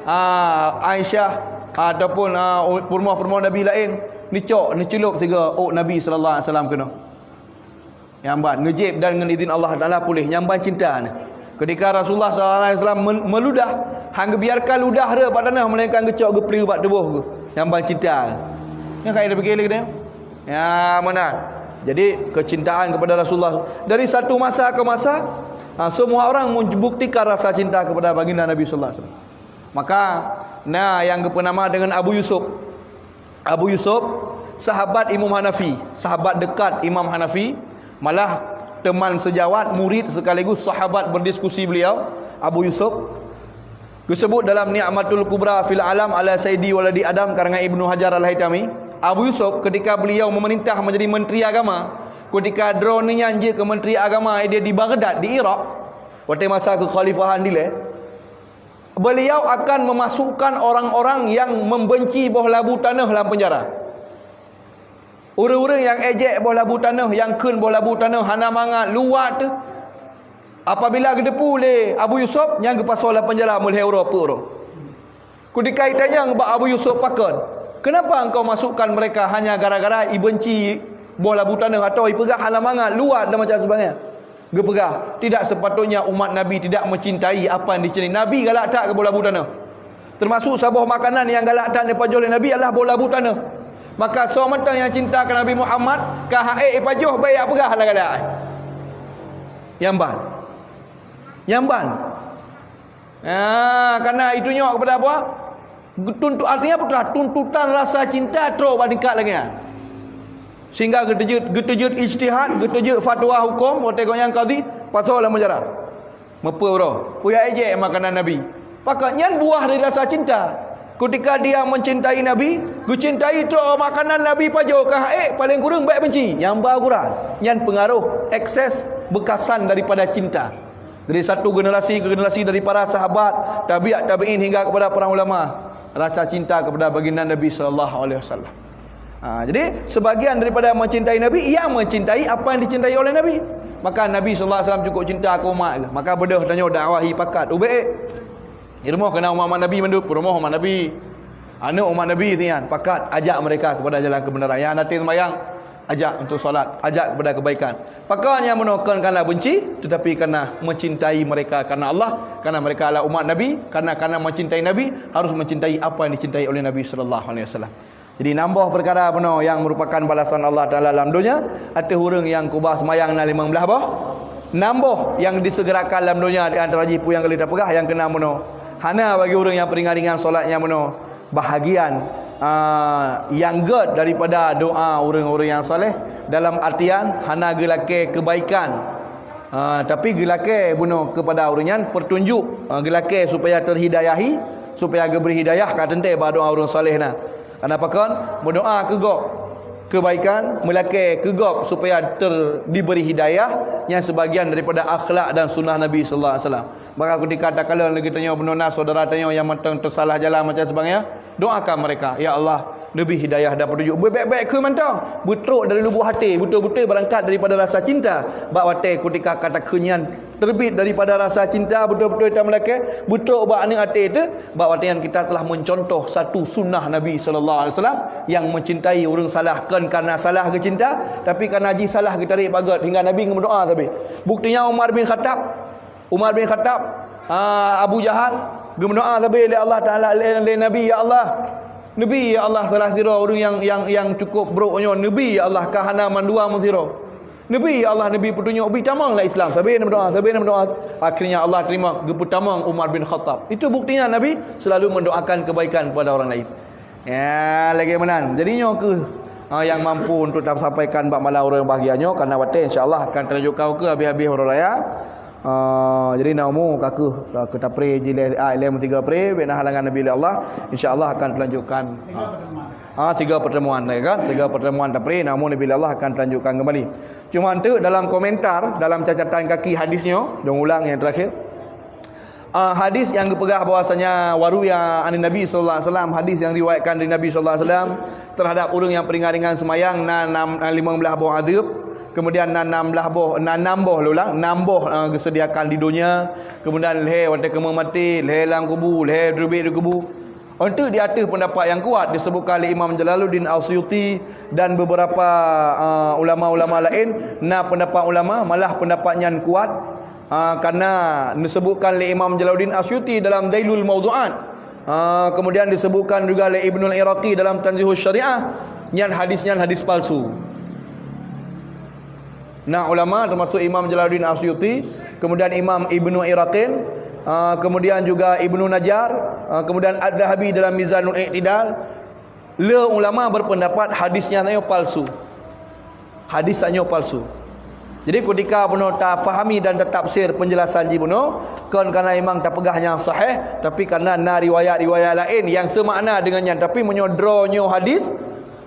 ah, Aisyah, ataupun, ah, peurumoh-peurumoh Nabi laén, neucok, neuceulup sigoe ôk Nabi sallallahu alaihi wasallam keunoe." Nyang ban, neujieb dan ngon idhin Allah Taala puléh, nyang ban cinta nyan. Ketika Rasulullah sallallahu alaihi wasallam men-, meuludah, han geubiarkan ludah rhot bak tanoh, melainkan geucok geupleue bak tuboh geuh. Nyang ban cinta. Nyan ka lheueh piké lé geutanyoe. Ya, meunan. Jadi, kecintaan kepada Rasulullah dari satu masa ke masa, ha, semua orang membuktikan rasa cinta kepada baginda Nabi sallallahu alaihi wasallam. Maka, na nyang geupeunama dengan Abu Yusuf. Abu Yusuf, sahabat Imam Hanafi, sahabat dekat Imam Hanafi, malah teman sejawat, murid sekaligus sahabat berdiskusi beliau, Abu Yusuf. Disebut dalam Ni'matul Kubra fil Alam ala Sayyidi Waladi Adam karangan Ibnu Hajar Al-Haytami, Abu Yusuf ketika beliau memerintah menjadi menteri agama, ketika droeneuh nyan jeuet keu menteri agama dia di Baghdad, di Irak, watée masa keukhalifahan dilée, beliau akan memasukkan orang-orang yang membenci boh labu tanoh lam penjara. Ureuëng-ureuëng nyang ejek boh labu tanoh, nyang kheun boh labu tanoh hana mangat luwat teuh, apabila geuteupeue lé Abu Yusuf, nyan geupasoe lam penjara meulhée uroe peuet uroe. Keudika itanyong bak Abu Yusuf pakon, "Kenapa engkau masukkan mereka hanya gara-gara ibenci boh labu tanoh atau ipeugah hana mangat luwat dan macam sebagainya?" Geupeugah, "Tidak sepatutnya umat Nabi tidak mencintai apa yang dicintai." Nabi galak that keu boh labu tanoh. Teumasuk saboh makanan nyang galak that neupajoh lé Nabi adalah boh labu tanoh. Maka soe mantong nyang cinta keu Nabi Muhammad, ka han ék ipajoh, bék jak peugah lam galak. Nyang ban. Nyang ban. Ah, karena itu nyok kepada apa? Tuntu-, artinya apa? Tuntutan rasa cinta trok bak tingkat lagée nyan. Sehingga geuteujeuet, geuteujeuet ijtihad, geuteujeuet fatwa huköm, watée gobnyan kadi, pasoe lam penjara. Meupeu uroe, peue jak ejek makanan Nabi. Pakon nyan buah dari rasa cinta. Ketika dia mencintai Nabi, geucintai trok makanan Nabi pajoh ka han ék, paléng kureueng bék benci. Nyang ba ukuran. Nyan pengaruh ekses bekasan daripada cinta. Dari satu generasi ke generasi, dari para sahabat, tabi'at tabi'in hingga kepada para ulama, rasa cinta kepada baginda Nabi sallallahu alaihi wasallam. Ha, jadi sebagian daripada mencintai Nabi, ia mencintai apa yang dicintai oleh Nabi. Maka Nabi sallallahu alaihi wasallam cukup cinta ke umat, maka beudôh tanyoe dakwahi pakat ubé. Di rumoh kena umat-umat Nabi mandum, rumoh umat Nabi, aneuk umat Nabi nyan pakat ajak mereka kepada jalan kebenaran. Nyang hana sembahyang, ajak untuk salat, ajak kepada kebaikan. Pakon nyang bunoe kon karena benci, tetapi karena mencintai mereka karena Allah, karena mereka adalah umat Nabi, karena, karena mencintai Nabi, harus mencintai apa yang dicintai oleh Nabi sallallahu alaihi wasallam. Jadi, nam boh peukara bunoe nyang merupakan balasan Allah Taala lam donya ateueh ureuëng nyang keubah seumayang na limong blaih boh. Nam boh nyang disegerakan lam donya di antara jih peue nyang ka lheueh tapeugah nyang keunam bunoe. Hana bagi ureuëng nyang peuringat-ringat solat nyang bunoe. Bahagian, ah, nyang gét daripada doa ureuëng-ureuëng nyang saleh, dalam artian hana geulakée keubaikan, ah, tapi geulakée bunoe keupada ureuëng nyan peutunjuk, ah, geulakée supaya teuhidayahi, supaya geubri hidayah ka teuntée bak doa ureuëng saleh na. Karena pakon? Meudoa keu gob keubaikan, meulakée keu gob supaya ter-, dibri hidayah, nyan sebagian daripada akhlak dan sunnah Nabi sallallahu alaihi wasallam. Maka ketika takalon lagée tanyoe bunoe na syedara tanyoe nyang mantong teusalah jalan macam sebagainya, doakan mereka, "Ya Allah, neubri hidayah dan peutunjuk." Beubaik-baik keu mantong, beutrok dari lubuk hati, beutôi-beutôi beurangkat daripada rasa cinta. Bak watée ketika ka takheun nyan teubiet daripada rasa cinta, beutôi-beutôi tameulakée, beutrok bak aneuk até teuh, bak watée nyan kita telah mencontoh satu sunnah Nabi sallallahu alaihi wasallam yang mencintai ureuëng salah kon karena salah geucinta, tapi karena jih salah geutarek bak gét hingga Nabi geumeudoa sabe. Buktinya Umar bin Khattab Umar bin Khattab, ah, Abu Jahal, geumeudoa sabe lé Allah Taala, lé, lé Nabi, "Ya Allah, neubi, ya Allah, salah sidroe ureuëng nyang, nyang, nyang cukup brok nyoe, neubi, ya Allah, ka hana mandua meusidroe. Neubi, ya Allah, neubi peutunyok, bi tamong lam Islam." Sabe na meudoa, sabe na meudoa. Akhirnya Allah terima, geupeutamong Umar bin Khattab. Itu buktinya Nabi selalu mendoakan kebaikan kepada orang lain. Ya, lagée meunan. Jadi nyoe kheueh, ha, nyang mampu untuk tasampaikan bak malam uroe nyang bahgia nyoe, karena watée insya-Allah akan talanjutkan keu habéh-habéh uroe raya. Ah, jadi na umu ka kheueh, ka kheueh tapre jih lé, ah, lé meusiga pre, bék na halangan Nabi lé Allah. Insya-Allah akan talanjutkan. Ah, tiga pertemuan, ya kan? Tiga pertemuan tapre, na umu Nabi lé Allah akan talanjutkan kembali. Cuma tu dalam komentar, dalam catatan kaki hadis nyoe, dong ulang yang terakhir. Ah, hadis nyang geupeugah bahwasanya waruya anin Nabi sallallahu alaihi wasallam, hadis nyang riwayatkan dari Nabi sallallahu alaihi wasallam terhadap ureuëng nyang peuringat-ringat seumayang na nam, na limong blaih boh adeueb, kemudian na nam blaih boh, na nam boh, ulang, nam boh, ah, geuseudiakan di donya, kemudian lhée watée keumeung maté, lhée lam kubu, lhée teubiet di kubu. Untuk di ateueh pendapat nyang kuat disebutkan lé Imam Jalaluddin Al-Suyuti dan beberapa, ah, ulama-ulama laén, na pendapat ulama malah pendapat nyan kuat. Ah, karena disebutkan lé Imam Jalaluddin Asyuti dalam Zailul Mawdu'at. Ah, kemudian disebutkan juga lé Ibnul Iraqi dalam Tanzihus Syariah, nyan hadis nyan hadis palsu. Nah, ulama termasuk Imam Jalaluddin Asyuti, kemudian Imam Ibnu Iraqin, ah, kemudian juga Ibnu Najjar, ah, kemudian Az-Zahabi dalam Mizanul I'tidal, Le ulama berpendapat hadis nyan nyoe palsu. Hadis nyoe palsu. Jadi ketika bunoe tafahami dan tatafsir penjelasan jih bunoe, kon karena memang tapeugah nyang sahih, tapi karena na riwayat-riwayat lain yang semakna dengan nyan. Tapi meunyoe droe nyoe hadis,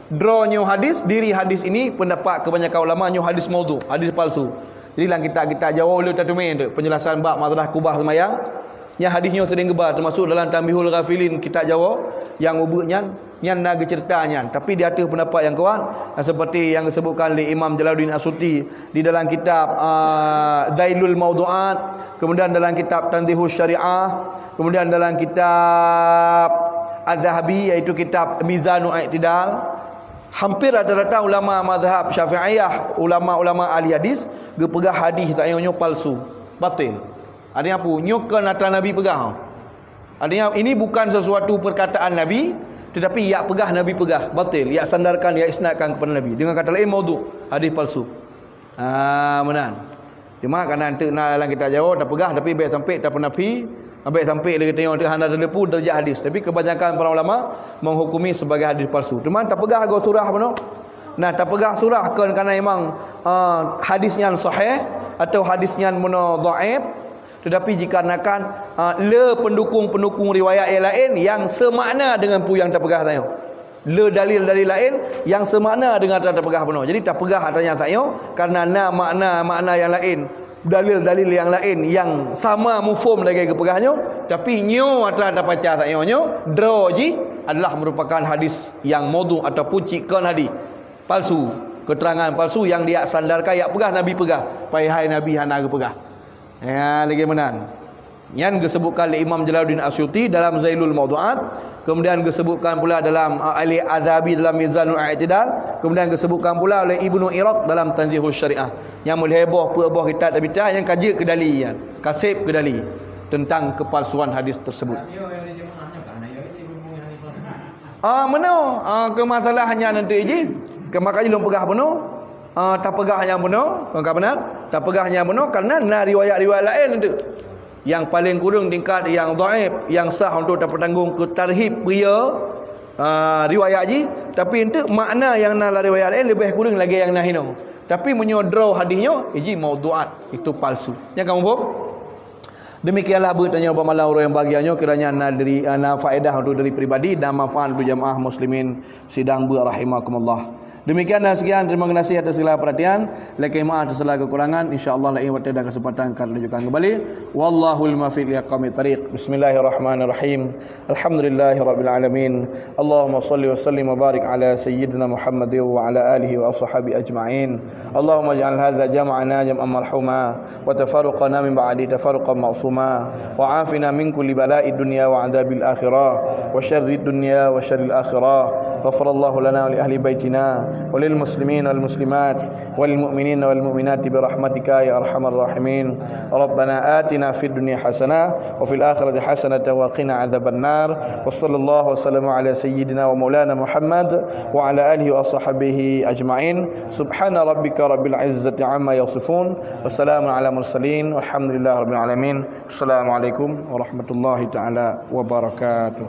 droe nyoe hadis, diri hadis ini pendapat kebanyakan ulama nyoe hadis maudhu, hadis palsu. Jadi lam kitab-kitab Jawa ulun tateumé tu penjelasan bab masalah kubah seumayang. Nyang hadis nyoe sering geuba, termasuk dalam Tanbihul Ghafilin kitab Jawa nyang ubeut nyan, nyan na geucerita nyan. Tapi di ateueh pendapat yang kuat, seperti yang disebutkan oleh Imam Jalaluddin As-Suyuti di dalam kitab, ah, Zailul Maudu'at, kemudian dalam kitab Tanzihus Syariah, kemudian dalam kitab Az-Zahabi, iaitu kitab Mizanul I'tidal. Hampir rata-rata ulama mazhab Syafi'iyah, ulama-ulama ahli hadis, geupeugah hadis tanyoe nyoe palsu, batil. Artinya apa? Nyoe kon atra Nabi peugah. Artinya ini bukan sesuatu perkataan Nabi, tetapi yak peugah Nabi peugah, batil, yak sandarkan, yak isnadkan kepada Nabi. Dengan kata lain, maudhu, hadis palsu. Ah, meunan. Cuma karena enteuk na dalam kitab Jawa tapeugah, tapi bèk sampai tapenafi, bèk sampai lagèe tanyoe enteuk hana teuleupeu darajat hadis. Tapi kebanyakan para ulama menghukumi sebagai hadis palsu. Cuma tapeugah goe surah bunoe. Nah, tapeugah surah kon karena memang, ah, hadis nyan sahih atau hadis nyan bunoe dhaif, tetapi jikarenakan, ah, le pendukung-pendukung riwayat yang lain yang semakna dengan peue nyang tapeugah tanyoe. Le dalil-dalil lain yang semakna dengan atra tapeugah bunoe. Jadi tapeugah atra nyang tanyoe karena na makna-makna yang lain, dalil-dalil yang lain yang sama mufhum lagèe geupeugah nyoe, tapi nyoe atra tapaca tanyoe nyoe, droe jih adalah merupakan hadis yang maudhu ataupun cit kon hadis palsu, keterangan palsu yang yak sandarkan, yak peugah Nabi peugah, padahai Nabi hana geupeugah. Ya, lagèe meunan. Nyan geusebutkan lé Imam Jalaluddin As-Suyuti dalam Zailul Maudu'at, kemudian geusebutkan pula dalam, ah, Al-Adzabi dalam Mizanul I'tidal, kemudian geusebutkan pula oleh Ibnu Iraq dalam Tanzihus Syariah. Nyang meulhèe boh, peuet boh kitab tabitah nyang ka jeuet keu dali nyan, ka sép keu dali tentang kepalsuan hadis tersebut. Ah, meunoe, ah, keu masalah nyan nanti jih, keu maka jih lôn peugah bunoe, ah, tapeugah nyang bunoe, kon ka meunan, tapeugah nyang bunoe karena na riwayat-riwayat laén enteuk. Nyang paleng kureueng tingkat nyang dhaif, nyang sah untuk tapeutanggong keu tarhib peue, ah, riwayat jih, tapi enteuk makna nyang na lam riwayat laén leubeh kureueng lagèe nyang na hinoe. Tapi meunyoe droe hadih nyoe, jih maudhu'at, itu palsu. Nyan ka muphom? Demikianlah beuet tanyoe bak malam uroe nyang bahagia nyoe, kiranya na diri, na faedah untuk diri pribadi dan manfaat untuk jamaah muslimin sidang beuet rahimakumullah. Demikian dan sekian, terima kasih atas segala perhatian. Lakèe maaf atas segala kekurangan. Insya-Allah lain waktu dan kesempatan akan ditunjukkan kembali. Wallahul muwaffiq ila aqwamit thariq. Bismillahirrahmanirrahim. Alhamdulillahirabbil alamin. Allahumma shalli wa sallim wa barik ala sayyidina Muhammadin wa ala alihi wa ashabihi ajma'in. Allahumma ij'al hadza jam'ana jam'an marhuma, wa tafarruqana min ba'di tafarruqan ma'suma, wa afina min kulli bala'i dunya wa adzabil akhirah, wa syarrid dunya wa syarril akhirah. Ghafarallahu lana wa li ahli baitina, wa lil muslimin wal muslimat, wal mu'minin wal mu'minati bi rahmatika ya arhamar rahimin. Rabbana atina fid dunya hasanah, wa fil akhirati hasanatan wa qina adzaban nar. Wa sallallahu wa sallama ala sayyidina wa maulana Muhammad wa ala alihi wa sahbihi ajma'in. Subhana rabbika rabbil izzati amma yasifun. Wa salamun ala mursalin. Walhamdulillahi rabbil alamin. Assalamualaikum warahmatullahi taala wabarakatuh.